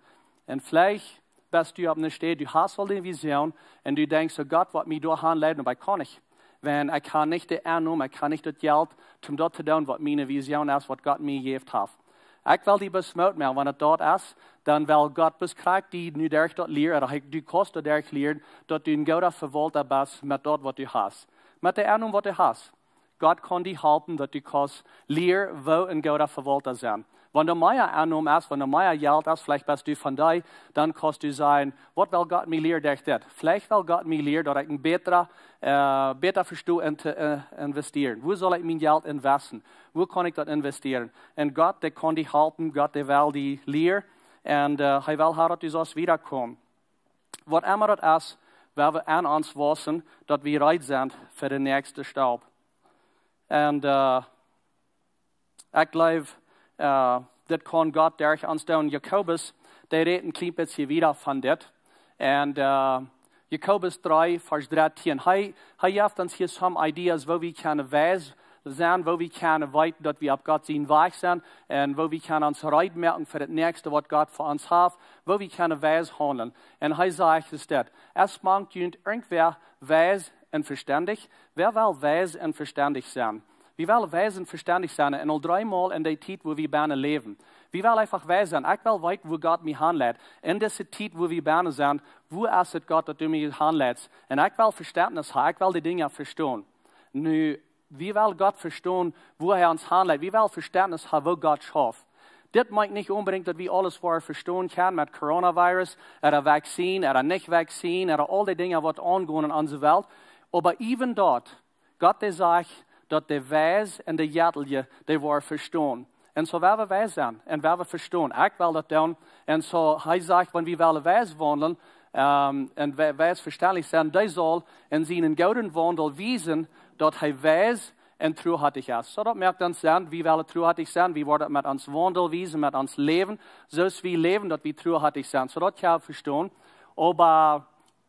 Un veleicht best du opp eene Städ, du hast aul de Vision, un du denkjst: "Soo, Gott woat mie doa hanleiden, oba ekj kaun nich. Wan ekj hab nich de Ennom, ekj hab nich daut Jelt, om daut to doonen, waut miene Vision es, waut Gott mie jejäft haft." Ekj well die bloos Moot moaken, wan et daut es, dan well Gott bloos krakjt die nu derch daut lieren, daut hee, du kaust doaderch lieren, daut du een gooda Vewaulta best met daut, waut du hast. Met de Ennom, waut du hast. Gott kaun die halpen, daut du kaust lieren, woo een gooda Vewaulta sennen. Wan doa mea Ennom es, wan doa mea Jelt es, veleicht best du von dee, dan kaust du sajen: "Waut well Gott mie lieren derch dit? Veleicht well Gott mie lieren, daut ekj een bätra, äh, bäta vesto en to, äh, investieren. Wua saul ekj mien Jelt investen? Wua kaun ekj daut investieren?" Un Gott, dee kaun die halpen, Gott, dee well die lieren. Un, äh, hee well haben, daut du sust wiedakomen. Waut emma daut es, woa wie aun ons wausen, daut wie reed sent fa de näakjste Staup. Un, äh, ekj jleew, äh, dit kaun Gott derch ons doonen. Jakobus, dee rät een kjlien bät wieda von dit. Un, äh, Jakobus dree, Varsch dartieen. Hee, hee jeft ons hia some ideas, woo wie kjennen weis sennen, woo wie kjennen weeten, daut wie opp Gott sienen Wajch sent, un woo wie kjennen ons reed moaken fa daut näakjste, waut Gott fa ons haft, woo wie kjennen weis haundlen. Un hee sajcht es dit: "Es mank junt irjentwäa weis un vestendich?" Wäa well weis un vestendich sennen? Wie wellen weis un vestendich sennen, un aul dreemol en dee Tiet, wua wie bennen läwen. Wie wellen eefach weis sennen. Ekj well weeten, wua Gott mie hanleit. En dise Tiet, wua wie bennen sent, wua es et, Gott, daut du mie hanleitst? Un ekj well Vestentnis haben, ekj well de Dinja vestonen. Nu, wie wellen Gott vestonen, wua hee ons hanleit. Wie wellen Vestentnis haben, woo Gott schauft. Dit meent nich onbedinjt, daut wie aules woaren vestonen kjennen met Coronavirus, ooda Vaccine, ooda nich Vaccine, ooda aul dee Dinja, waut aungonen en onse Welt. Oba even daut, Gott, dee sajcht, daut de Weise un de Jettelje, dee woaren vestonen. Un soo woa wie weis sennen un woa wie vestonen. Ekj well daut doonen. Un soo, hee sajcht, wan wie wellen weis waundlen, ähm, un we-, weis vestendich sennen, dee saul en sienen gooden Waundel wiesen, daut hee weis un truhartich es. Soo daut moakt ons sennen, wie wellen truhartich sennen, wie woaren met ons Waundel wiesen, met ons Läwen, soo aus wie läwen, daut wie truhartich sent. Soo daut kaun ekj vestonen. Oba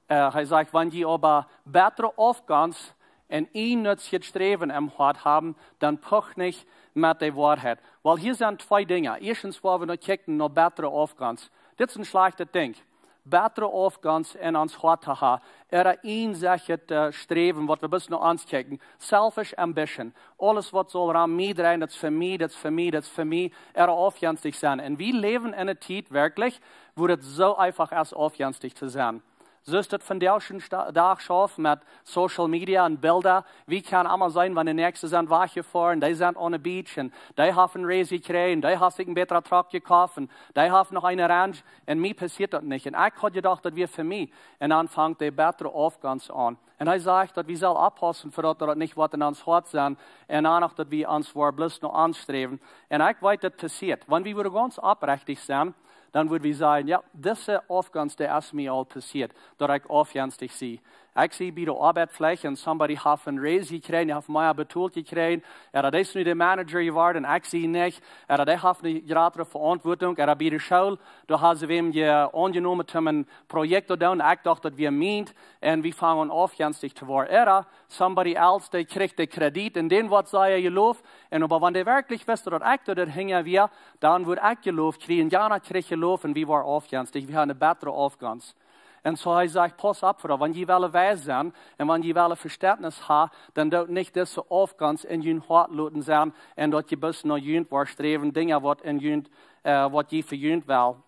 äh, hee sajcht, wan jie oba bettre Aufgonst un eennutzjet Sträwen em Hoat haben, dan pucht nich met de Woarheit. Well, hia sent twee Dinja. Ieeschtens woa wie noch kjikjen no bettre Aufgonst. Dit es een schlajchtet Dinkj. Bettre Aufgonst en ons Hoat to haben. Ea eensechtjet äh, Sträwen, waut wie bloos no ons kjikjen. Selfish ambition. Aules waut saul rom mie dreien, daut es fa mie, daut es fa mie, daut es fa mie. Ea aufjenstich sennen. Un wie läwen en eene Tiet werkjlich, wua daut soo eefach es, aufjenstich to sennen. Soo es daut vondoag dän Sta-, Dach schauft met Social Media un Bilda. Wie kjennen aulemol seenen, wan de näakjste sent wajchjefoaren, dee sent on the beach un dee haft een Raise jekjräajen, dee haft sikj een bätren Truck jekoft un dee haft noch een Ranch. Un mie passieet daut nich. Un ekj haud jedocht, daut wia fa mie. Un dan fangt de bettre Aufgonst aun. Un hee sajcht, daut wie sellen oppaussen, fa daut daut nich woat en ons Hoat sennen. Un dan noch, daut wie ons woaren bloos no ons sträwen. Un ekj weet, daut passieet. Wan wie wudden gaunz oprechtich sennen, dan wudden wie sajen, jo, dise Aufgonst, dee es mie aul passieet, daut ekj aufjenstich sie. Ekj sie bie de Oabeit veleicht un somebody haft een Raise jekjräajen, dee haft mea betolt jekjräajen, ea dee es nu de Manager jeworden, ekj sie nich, ea dee haft eene jratre Veauntwuatunk, ea bie de School, doa haben see wäm je aunjenomen, om een Projekt to doonen, ekj docht, daut wia mient, un wie fangen aun aufjenstich to woaren. Ea somebody else, dee kjricht de Kredit, un dän woat sea jeloft, un oba wan dee werkjlich wisten, daut ekj doa hinja wia, dan wudd ekj jeloft kjrieen, jana kjrieech jeloft, un wie woaren aufjenstich, wie haben eene bettre Aufgonst. Un soo hee sajcht, pausst opp, Fru, wan jie wellen wies sennen, un wan jie wellen Vestentnis haben, dan doot nich dise Aufgonst en jun Hoat loten sennen, un daut jie bloos no junt woaren sträwen, Dinja waut en junt, äh, waut jie fa junt wellen.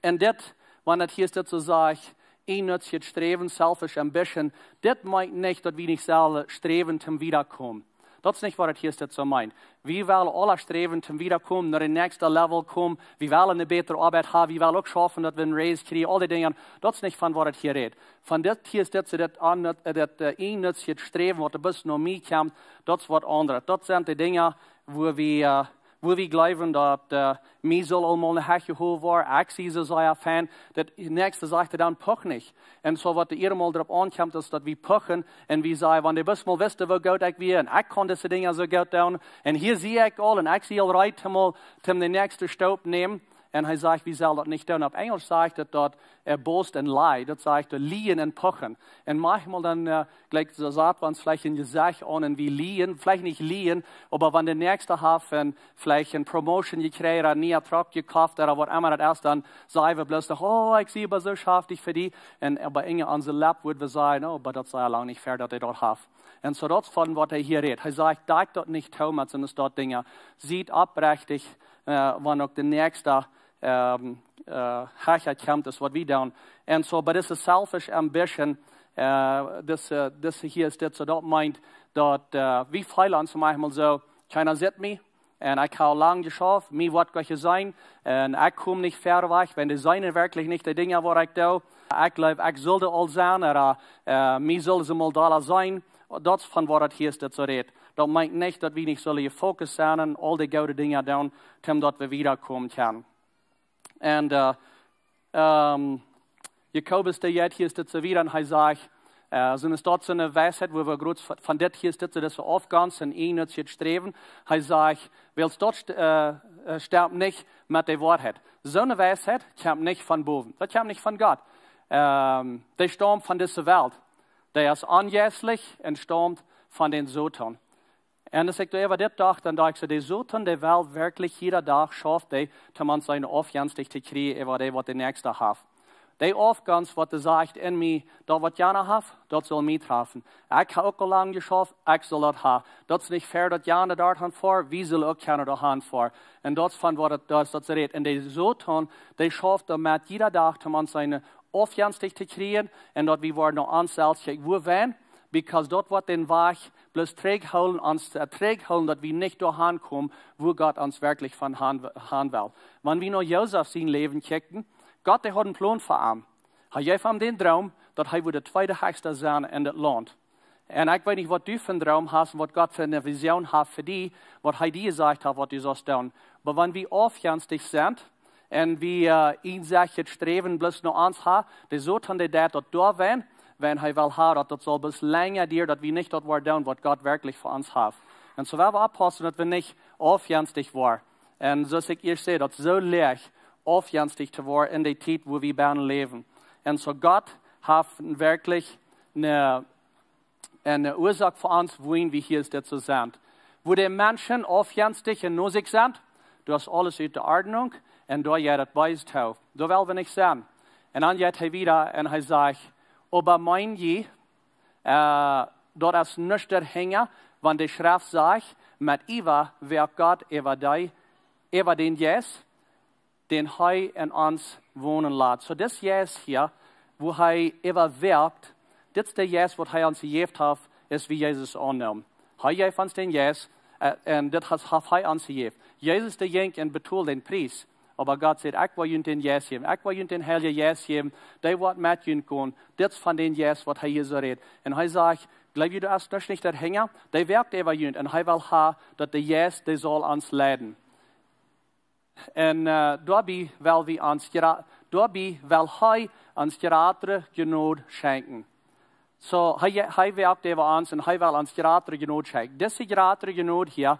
Un dit, wan et hia es, dit soo sajcht, eennutzjet Sträwen, selfish ambition, dit meent nich, daut wie nich sellen sträwen toom wiedakomen. Daut es nich, waut et hia es, dit soo meent. Wie wellen aule sträwen toom wiedakomen, no de näakjste Level komen. Wie wellen eene bätre Oabeit haben, wie wellen uk schaufen, daut wie een Raise kjrieen, aul dee Dinja. Daut es nich von waut et hia rät. Von dit hia es, dit soo, dit, aun, äh, dit äh, eennutzjet Sträwen, waut doa bloos no mie kjemt, daut es waut aundret. Daut sent dee Dinja, wua wie, äh, wua wie jleewen, daut äh, mie saul aulemol een Hecht jeholt woaren, ekj sie soo sea fein, daut näakjste sajcht dan: Puch nich. Un soo waut doa emol doaropp aunkjemt, es daut wie puchen un wie sajen, wan dee bloos mol wisten, woo goot ekj wia, un ekj kunn dise Dinja soo goot doonen, un hia sie ekj aul, un ekj sie aul reed, emol, om de näakjste Staup nämen. Un hee sajcht, wie sellen daut nich doonen. Opp Enjelsch sajcht et daut, äh, boast and lie, daut sajcht daut lieen un puchen. Un maunchmol dan, äh, jlikj soo sajen wie ons veleicht een Jesecht aun un wie lieen, veleicht nich lieen, oba wan de näakjste haft veleicht eene Promotion jekjräajen, een nieen Truck jekoft, ooda waut emma daut es, dan sajen wie bloos noch: Oh, ekj sie oba soo schaftich fa die. Un oba en onse Lepp wudden wie sajen: Oh, oba daut es lang nich fair, daut hee daut haft. Un soo daut es von waut hee hia rät. Hee sajcht, deed daut nich too met soone Dinja. Siet oprechtich, äh, wan uk de näakjste ähm, äh, Hecht kjemt, es waut wie doonen. Un soo, oba dise selfish ambition, äh, dise, dise hia es dit soo, daut meent daut, äh, wie feelen ons maunchmol soo, kjeena sitt mie, un ekj hab lang jeschauft, mie woat nich jeseenen, un ekj kom nich wieda wajch, wan dee seenen werkjlich nich dee Dinja, waut ekj doo. Ekj jleew, ekj sull doa aul sennen, ooda, äh, mie sullen see mol doa seenen. Daut es von waut et hia es, dit soo rät. Daut meent nich, daut wie nich sellen jefokust sennen un aul dee goode Dinja doonen, om daut wie wiedakomen kjennen. Un, äh, ähm, Jakobus, dee jeit hia es dit soo wieda un hee sajcht, äh, soo es daut soone Weisheit, wua wie groot v-, von dit hia es dit soo, daut wie aufjenstich un eennutzjet sträwen. Hee sajcht, wiels daut st-, äh, äh, stemt nich met de Woarheit. Soone Weisheit kjemt nich von bowen. Daut kjemt nich von Gott. Ähm, dee staumt von dise Welt. Dee es onjeistlich un staumt von dän Soton. Un aus ekj doa äwa dit docht, dan docht ekj soo, de Soton, dee well werkjlich jieda Dach schaufen, dee, om ons sennen aufjenstich to kjrieen, äwa dee, waut de näakjste haft. Dee Aufjenst, waut dee sajcht en mie, daut waut jana haft, daut saul mie träfen. Ekj hab uk aul lang jeschauft, ekj saul daut haben. Daut es nich fair, daut jana doa han foaren, wie sellen uk kjennen doa han foaren. Un daut es von waut et, daut es daut see rät. Un de Soton, dee schauft doamet jieda Dach, om ons sennen aufjenstich to kjrieen, un daut wie woaren no ons selfst jekjikjt woaren, because daut woat dän Wajch bloos trigjhoolen, ons, äh, trigjhoolen, daut wie nich doa han komen, wua Gott ons werkjlich von han, han well. Wan wie no Josef sien Läwen kjikjen, Gott, dee haud een Plon fa am. Hee jeef am dän Droom, daut hee wudd de tweede Heechsta sennen en daut Launt. Un ekj weet nich, waut du fa een Droom hast un waut Gott fa eene Vision haft fa die, waut hee die jesajcht haft, waut du saust doonen. Oba wan wie aufjenstich sent un wie, äh, eensechtich sträwen, bloos no ons han, de Soton, dee deit daut doawäajen, Wan hee well haben, daut daut saul bloos lenja dieren, daut wie nich daut woaren doonen, waut Gott werkjlich fa ons haft. Un soo woa wie oppaussen, daut wie nich aufjenstich woaren. Un soo aus ekj ieescht säd, daut es soo leicht, aufjenstich to woaren en de Tiet, wua wie bennen läwen. Un soo Gott haft werkjlich eene, eene Uasoak fa ons, wuarom wie hia dit soo sent. Wua de Menschen aufjenstich un nosich sent, doa es aules ut de Ordnunk un doa jeit daut Beese too. Doa well wie nich sennen. Un dan jeit hee wieda un hee sajcht: "Oba meent jie, äh, daut es nuscht doahinja, wan de Schreft sajcht: Met Iewa woakt Gott äwa dee, äwa dän Jeist, dän hee en ons wonen lat." Soo dis Jeist hia, wua hee äwa woakt, dit es de Jeist, waut hee ons jejäft haft, es wie Jesus aunnämen. Hee jeef ons dän Jeist, äh, un dit haft, haft hee ons jejäft. Jesus, dee jinkj un betold dän Pries. Oba Gott säd: "Ekj woa junt dän Jeist jäwen. Ekj woa junt dän Heiljen Jeist jäwen. Dee woat met junt gonen." Dit es von dän Jeist, waut hee hia soo rät. Un hee sajcht: "Jleew jie, doa es nuscht doahinja? Dee woakt äwa junt." Un hee well haben, daut de Jeist, dee saul ons leiden. Un, äh, doabie well wie ons jra-, doabie well hee ons jratre Jnod schenkjen. Soo, hee, hee woakt äwa ons un hee well ons jratre Jnod schenkjen. Dise jratre Jnod hia,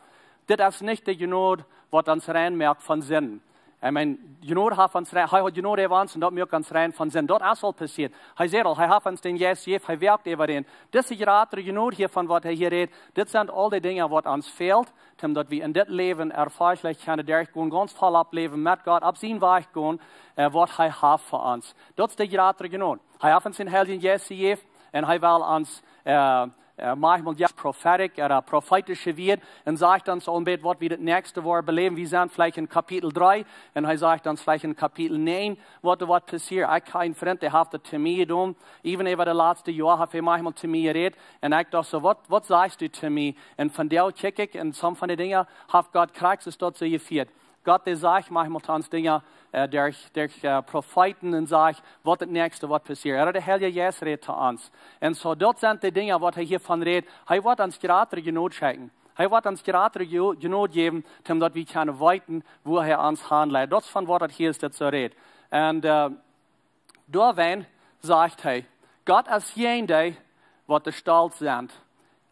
dit es nich de Jnod, waut ons rein moakt von Sinden. Ekj meen, Jnod haft ons rein, hee haft Jnod äwa ons un daut moakt ons rein von Sinden. Daut es aul passieet. Hee säd aul, hee haft ons dän Jeist jejäft, hee woakt äwa dän. Dise jratre Jnod hia, von waut hee hia rät, dit sent aul de Dinja, waut ons fält, om daut wie en dit Läwen erfolgreich kjennen derchgonen, gaunz voll opp läwen met Gott, opp sienen Wajch gonen, äh, waut hee haft fa ons. Daut es de jratre Jnod. Hee haft ons dän Heiljen Jeist jejäft un hee well ons, äh, äh, maunchmol jeft prophetic, äh, profeetische Wieed un sajcht ons aul een bät, waut wie daut näakjste woaren beläwen. Wie sent veleicht en Kapitel dree un hee sajcht ons veleicht en Kapitel näajen, waut doa woat passieren. Ekj hab eenen Frint, dee haft daut to mie jedonen. Äwen äwa de latste Joa haft hee maunchmol to mie jerät. Un ekj docht soo: "Waut, waut sajchst du to mie?" Un vondoag kjikj ekj, un some von de Dinja haft Gott krakjt soo daut soo jefieet. Gott, dee sajcht maunchmol to ons Dinja, äh, derch, derch, äh, Profeeten un sajcht, waut daut näakjste woat passieren. Ooda de Heilje Jeist rät to ons. Un soo, daut sent de Dinja, waut hee hia von rät. Hee woat ons jratre Jnod schenkjen. Hee woat ons jratre Jno-, Jnod jäwen, om daut wie kjennen weeten, wua hee ons hanleit. Daut es von waut daut hia es, daut soo rät. Un, äh, doawäajen sajcht hee: "Gott es jäajen dee, waut stolt sent."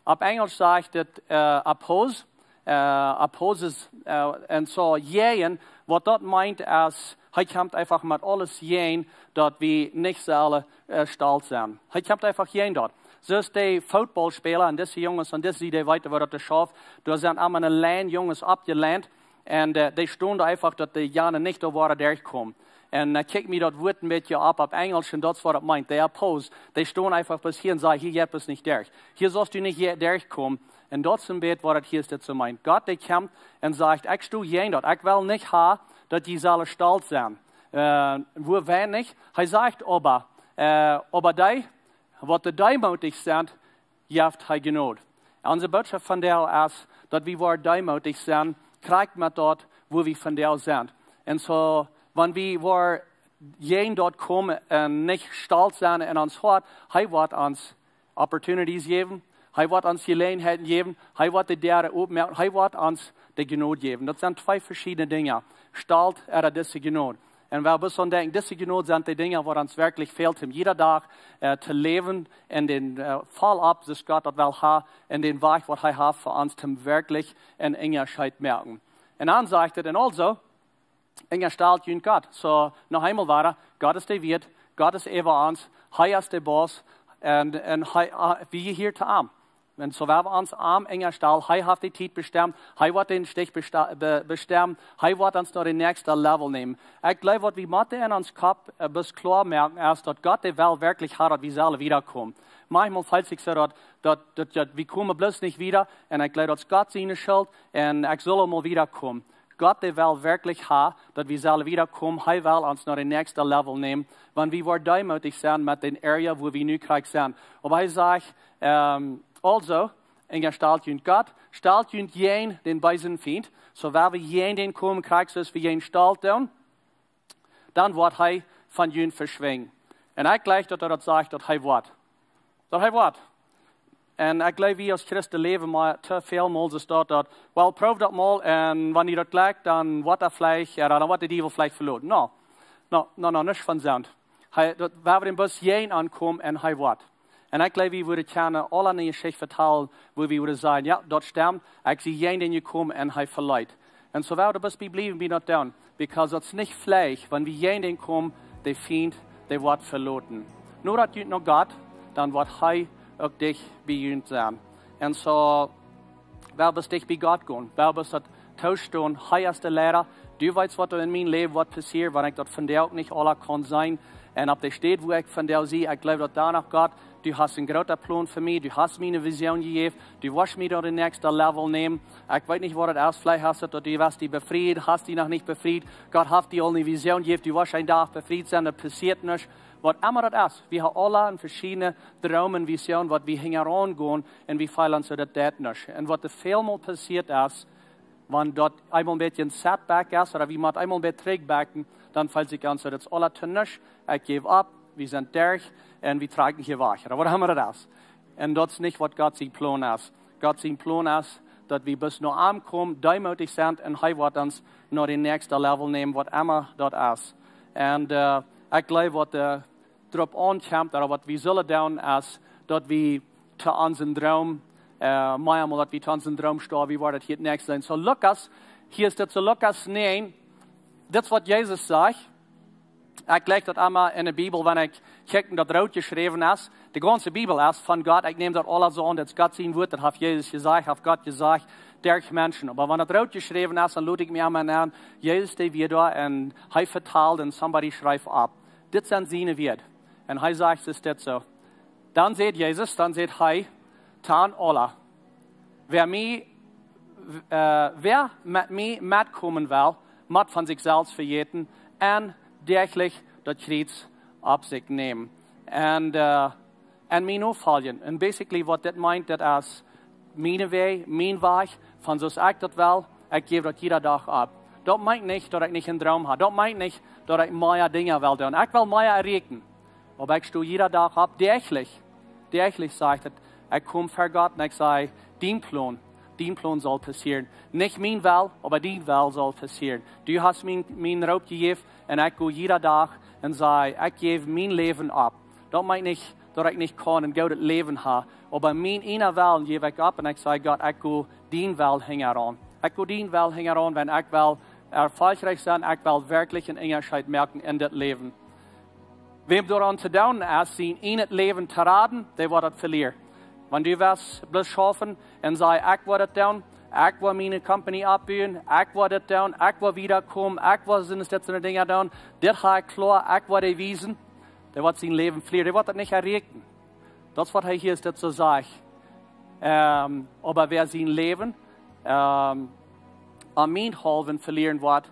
Opp Enjlisch sajcht et, äh, oppose, äh, opposes, äh, un soo jäajen, waut daut meent es, hee kjemt eefach met aules jäajen, daut wie nich sellen, äh, stolt sennen. Hee kjemt eefach jäajen daut. Soo aus de Footballspäla, un dise Junges, un dise, dee weeten, waut daut schauft, doa sent emma eene Lien Junges oppjeleint, un, äh, dee stonen eefach, daut de Jane nich doa woaren derchkomen. Un, äh, kjikj mie daut Wuat een bät opp, opp Enjlisch, un daut es waut et meent. Dee oppose, dee stonen eefach bloos hia un sajen: "Hia jeit et nich derch. Hia saust du nich hia derchkomen." Un daut es een bät waut et hia es, daut soo meent. Gott, dee kjemt un sajcht: "Ekj sto jäajen daut. Ekj well nich haben, daut jie sellen stolt sennen." Äh, wua wie nich? Hee sajcht oba, äh, oba dee, waut dee deemootich sent, jeft hee Jnod. Onse Bootschoft vondoag es, daut wie woaren deemootich sennen, krakjt met daut, wua wie vondoag sent. Un soo, wan wie woaren jäajen daut komen un nich stolt sennen en ons Hoat, hee woat ons opportunities jäwen, hee woat ons Jeläajenheiten jäwen, hee woat de Däaren opmoaken, hee woat ons de Jnod jäwen. Daut sent twee veschiedne Dinja. Stolt ooda dise Jnod. Un wie motten denkjen, dise Jnod sent de Dinja, waut ons werkjlich fält, om jieda Dach, äh, to läwen un dän, äh, voll opp, soo aus Gott daut well haben, un dän Wajch, waut hee haft fa ons, om werkjlich eenen Unjascheet moaken. Un dan sajcht et: "Un aulsoo, unjastalt junt Gott." Soo, noch eemol wada, Gott es de Wieet, Gott es äwa ons, hee es de Boss, un, un hee, äh, wie jehieren to am. Un soo woa wie ons am unjastalen, hee haft de Tiet bestemt, hee woat dän Stich besta-, be-, bestemmen, hee woat ons no de näakjste Level nämen. Ekj jleew, waut wie motten en ons Kopp, äh, bloos kloa moaken, es daut Gott, dee well werkjlich haben, daut wie sellen wiedakomen. Maunchmol felt sikj soo daut, daut, daut, daut wie komen bloos nich wieda, un ekj jleew, daut es Gott siene Schult, un ekj saul mol wiedakomen. Gott, dee well werkjlich haben, daut wie sellen wiedakomen, hee well ons no de näakjste Level nämen, wan wie woaren deemootich sennen met dän Area, wua wie nu krakjt sent. Oba hee sajcht, ähm, "Aulsoo, unjastalt junt Gott, stalt junt jäajen dän beesen Fient." Soo, wan wie jäajen dän komen, krakjt soo aus wie jäajen Stolt doonen, dan woat hee von junt veschwinjen. Un ekj jleew, daut hee daut sajcht, daut hee woat. Daut hee woat. Un ekj jleew, wie aus Christen läwen mau too väl mol soo daut, daut, well, proow daut mol, un wan daut jlikjt, dan woat hee veleicht, jo, dan woat de Diewel veleicht veloten. No, no, no, no, nich von soont. Hee, daut, wie haben bloos jäajen aunkomen un hee woat. Un ekj jleew, wie wudden kjennen aule eene Jeschicht vetalen, wua wie wudden sajen: "Jo, daut stemt, ekj sie jäajen dän jekomen un hee veleet." Un soo well daut best bie bliewen, bie daut doonen. Because daut es nich fleich, wan wie jäajen dän komen, de Fient, dee woat veloten. Nu daut jie no Gott, dan woat hee uk dicht bie junt sennen. Un soo, well best dicht bie Gott gonen, well best daut toostonen: "Hee es de Leida, du weetst, waut en mien Läwen woat passieren, wan ekj daut vondoag nich aula kaun seenen. Un opp de Städ, wua ekj vondoag sie, ekj jleew daut doa noch, Gott, du hast een grooten Plon fa mie, du hast mie eene Vision jejäft, du woascht mie no dän näakjsten Level nämen. Ekj weet nich, waut daut es, veleicht hast du daut, du woascht die befrieen, hast die noch nich befriet. Gott haft die aul eene Vision jejäft, du woascht een Dach befriet sennen, daut passieet nich." Waut emma daut es, wie haben aule eene veschiedne Droom un Vision, waut wie hinjaraun gonen, un wie feelen soo, daut deit nich. Un waut väl mol passieet es, wan daut eemol een bät een Setback es, ooda wie motten eemol een bät trigjbacken, dan feelt sikj aun soo, daut es aula to nuscht, ekj jäw opp, wie sent derch, un wie trakjen hia wajch, ooda waut emma daut es. Un daut es nich, waut Gott sien Plon es. Gott sien Plon es, daut wie best no am komen, deemootich sent, un hee woat ons no dän näakjsten Level nämen, waut emma daut es. Un, äh, ekj jleew, waut doa drop aunkjemt, ooda waut wie sellen doonen, es, daut wie to onsen Droom, äh, mea mol daut wie to onsen Droom stonen, wie woaren daut hia näakjst seenen. Soo Lukas, hia es daut soo Lukas näajen, dit es, waut Jesus sajcht. Ekj jleich daut emma en de Bibel, wan ekj kjikj, daut root jeschräwen es. De gaunze Bibel es von Gott, ekj näm daut aules aun, daut es Gott sien Wuat, daut haft Jesus jesajcht, haft Gott jesajcht derch Menschen. Oba wan daut root jeschräwen es, dan lot ekj mie emma aun, Jesus, dee wia doa un hee vetald un somebody schreef opp: "Dit sent siene Wieed." Un hee sajcht, es dit soo. Dan sajcht Jesus, dan sajcht hee to an aule: "Wäa mie, äh, wäa met mie metkomen well, mott von sikj selfst vejäten un däachlich daut Kjriez opp sikj nämen." Un, äh, un mie nofoljen. Un basically, waut dit meent, daut es miene Wajch, mien Wajch, von soo aus ekj daut well, ekj jäw daut jieda Dach opp. Daut meent nich, daut ekj nich een Droom hab. Daut meent nich, daut ekj mea Dinja well doonen. Ekj well mea erreichen. Oba ekj sto jieda Dach opp, däachlich. Däachlich, sajcht et, ekj kom ver Gott un ekj saj: "Dien Plon, dien Plon saul passieren. Nich mien Well, oba dien Well saul passieren. Du hast mie, mie een Roop jejäft un ekj go jieda Dach un saj: Ekj jäw mien Läwen opp." Daut meent nich, daut ekj nich kaun een goodet Läwen haben. Oba mien eenen Wellen jäw ekj opp un ekj saj: "Gott, ekj go dien Well hinjaraun. Ekj go dien Well hinjaraun, wan ekj well erfolgreich sennen, ekj well werkjlich een Unjascheet moaken en dit Läwen." Wäm doaraun to doonen es, sien ieejnet Läwen to raden, dee woat daut velieren. Wan du woascht bloos schaufen un sajen: "Ekj woa daut doonen, ekj woa miene Company oppbuen, ekj woa daut doonen, ekj woa wiedakomen, ekj woa sent dit soone Dinja doonen, dit hab ekj kloa, ekj woa dee wiesen", dee woat sien Läwen velieren, dee woat daut nich erreichen. Daut es, waut hee hia es, daut soo sajcht. Ähm, oba wäa sien Läwen, ähm, om mienetwäajen velieren woat,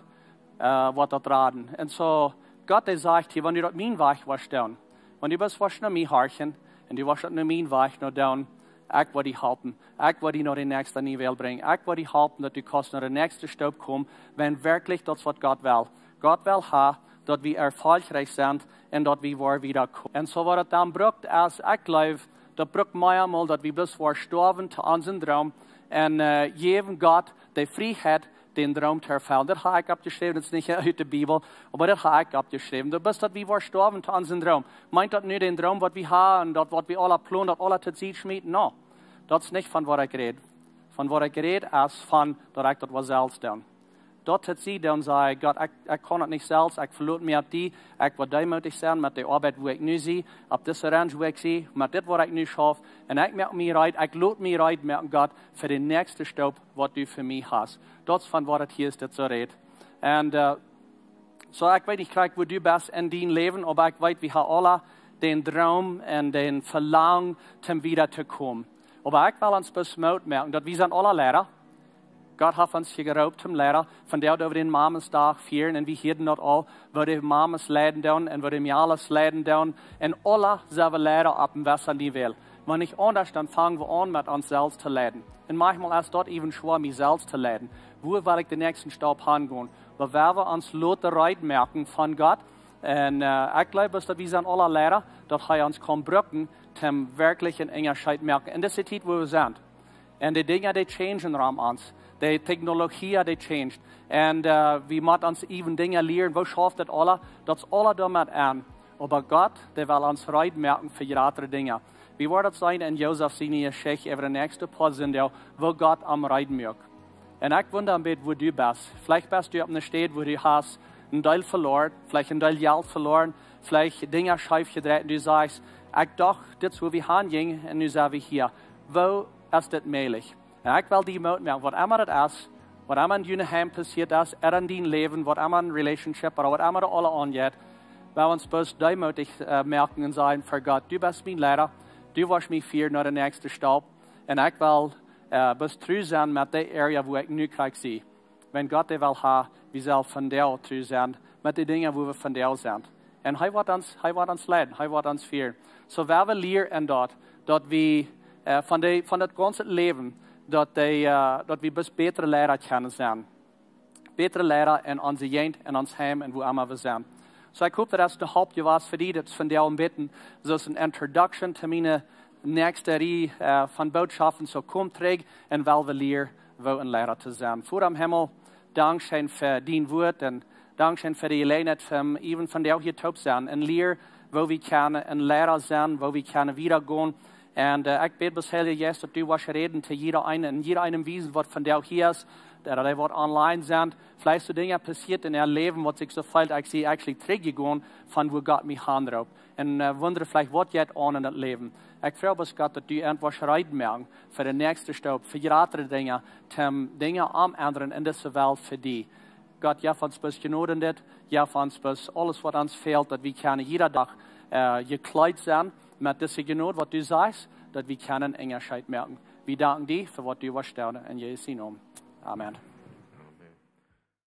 äh, woat daut raden. Un soo, Gott, dee sajcht hia: "Wan du daut mien Wajch woascht doonen, wan du best woascht no mie horchen un du woascht daut no mien Wajch no doonen, ekj woa die halpen. Ekj woa die no dän näakjsten Level brinjen. Ekj woa die halpen, daut du kaust no de näakjste Stoop komen, wan werkjlich daut es, waut Gott well." Gott well haben, daut wie erfolgreich sent un daut wie woaren wiedakomen. Un soo waut et dan brukt es, ekj jleew, daut brukt mea mol, daut wie bloos woaren stoawen to onsen Droom un, äh, jäwen Gott de Frieheit, dän Droom to erfellen. Daut hab ekj oppjeschräwen, daut es nich ut de Bibel, oba daut hab ekj oppjeschräwen. Daut es, daut wie woaren stoawen to onsen Droom. Meent daut nu dän Droom, waut wie haben un daut, waut wie aula plonen, daut aula to Sied schmieten? No. Daut es nich von waut ekj räd. Von waut ekj räd es von daut ekj daut woa selfst doonen. Daut to Sied doonen, saj ekj: "Gott, ekj, ekj kaun daut nich selfst, ekj velot mie opp die, ekj woa deemootich sennen met de Oabeit, wua ekj nu sie, opp dise Ranch, wua ekj sie, met dit, waut ekj nu schauf, un ekj moak mie reed, ekj lot mie reed moaken, Gott, fa de näakjste Stoop, waut du fa mie hast." Daut es von waut et hia es, daut soo räd. Un, äh, soo, ekj weet nich krakjt, wua du best en dien Läwen, oba ekj weet, wie haben aula dän Droom un dän Velangen, om wiedakomen. Oba ekj well ons bloos Moot moaken, daut wie sent aula Leida. Gott haft ons hia jeroopt toom Leida. Vondoag doo wie dän Mamasdach fieren un wie hieeden daut aul, woo de Mamas leiden doonen un woo de Mejales leiden doonen. Un aula sent wie Leida opp een bessen Level. Wan nich aundasch, dan fangen wie aun, met ons selfst to leiden. Un maunchmol es daut even schwoa, mie selfst to leiden. Wua well ekj dän näakjsten Stoop hangonen? Oba wan wie ons loten reed moaken von Gott, un, äh, ekj jleew, daut wie sent aula Leida, daut hee ons kaun brucken, om werkjlich een Unjascheet moaken en dise Tiet, wua wie sent. Un de Dinja, dee changen rom ons. De Technologie, dee changed. Un, äh, wie motten ons even Dinja lieren. Woo schauft daut aula? Daut es aula doamet aun. Oba Gott, dee well ons reed moaken fa jratre Dinja. Wie woaren daut seenen en Josef siene Jeschicht äwa de näakjste poa Sinndach, woo Gott am reed muak. Un ekj wunda een bät, wua du best. Veleicht best du opp eene Städ, wua du hast een Deel veloaren, veleicht een Deel Jelt veloaren, veleicht Dinja scheef jedreit un du sajchst: "Ekj docht, dit es, wua wie han jinjen, un nu sent wie hia. Woo es dit mäajlich?" Un ekj well die Moot moaken, waut emma daut es, waut emma en dien Heim passieet es, ooda en dien Läwen, waut emma en Relationship, ooda waut emma daut aules aunjeit, well wie ons bloos deemootich, äh, moaken un sajen: "Fa Gott, du best mien Leida, du woascht mie fieren no de näakjste Staup, un ekj well, äh, bloos tru sennen met de Area, wua ekj nu krakjt sie." Wan Gott dee well haben, wie sellen vondoag tru sennen met de Dinja, wua wie vondoag sent. Un hee woat ons, hee woat ons leiden, hee woat ons fieren. Soo woa wie lieren en daut, daut wie, äh, von de, von daut gaunze Läwen, daut dee, äh, daut wie bloos bätre Leida kjennen sennen. Bätre Leida en onse Jäajent, en ons Heim un wua emma wie sent. Soo, ekj hop, daut es de Haupt jewast fa die, daut es vondoag een bät soo aus eene Introduction to miene näakjste Rieej, äh, von Bootschoften. Soo, kom trigj un well wie lieren, woo een Leida to sennen. Voda em Himmel, dankscheen fa dien Wuat un dankscheen fa de Jeläajenheit, fa even vondoag hia toop sennen un lieren, woo wie kjennen een Leida sennen, woo wie kjennen wieda gonen. Un, äh, ekj bäd bloos, Heilja Jeist, daut du woascht räden to jieda eenen un jieda eenem wiesen, waut vondoag hia es, daut dee waut online sent. Veleicht sent Dinja passieet en äa Läwen, waut sikj soo fält, ekj sie actually trigjjegonen von wua Gott mie hanroopt. Un, äh, wundren veleicht, waut jeit aun en daut Läwen. Ekj froag bloos, Gott, daut du an woascht reed moaken fa de näakjste Staup, fa jratre Dinja, toom Dinja omendren en dise Welt fa die. Gott, jeff ons bloos Jnod en dit, jeff ons bloos aules, waut ons fält, daut wie kjennen jieda Dach, äh, jekjleet sennen met dise Jnod, waut du sajchst, daut wie kjennen een Unjascheet moaken. Wie danken die fa waut du woascht doonen, en Jesus sienen Nomen. Amen.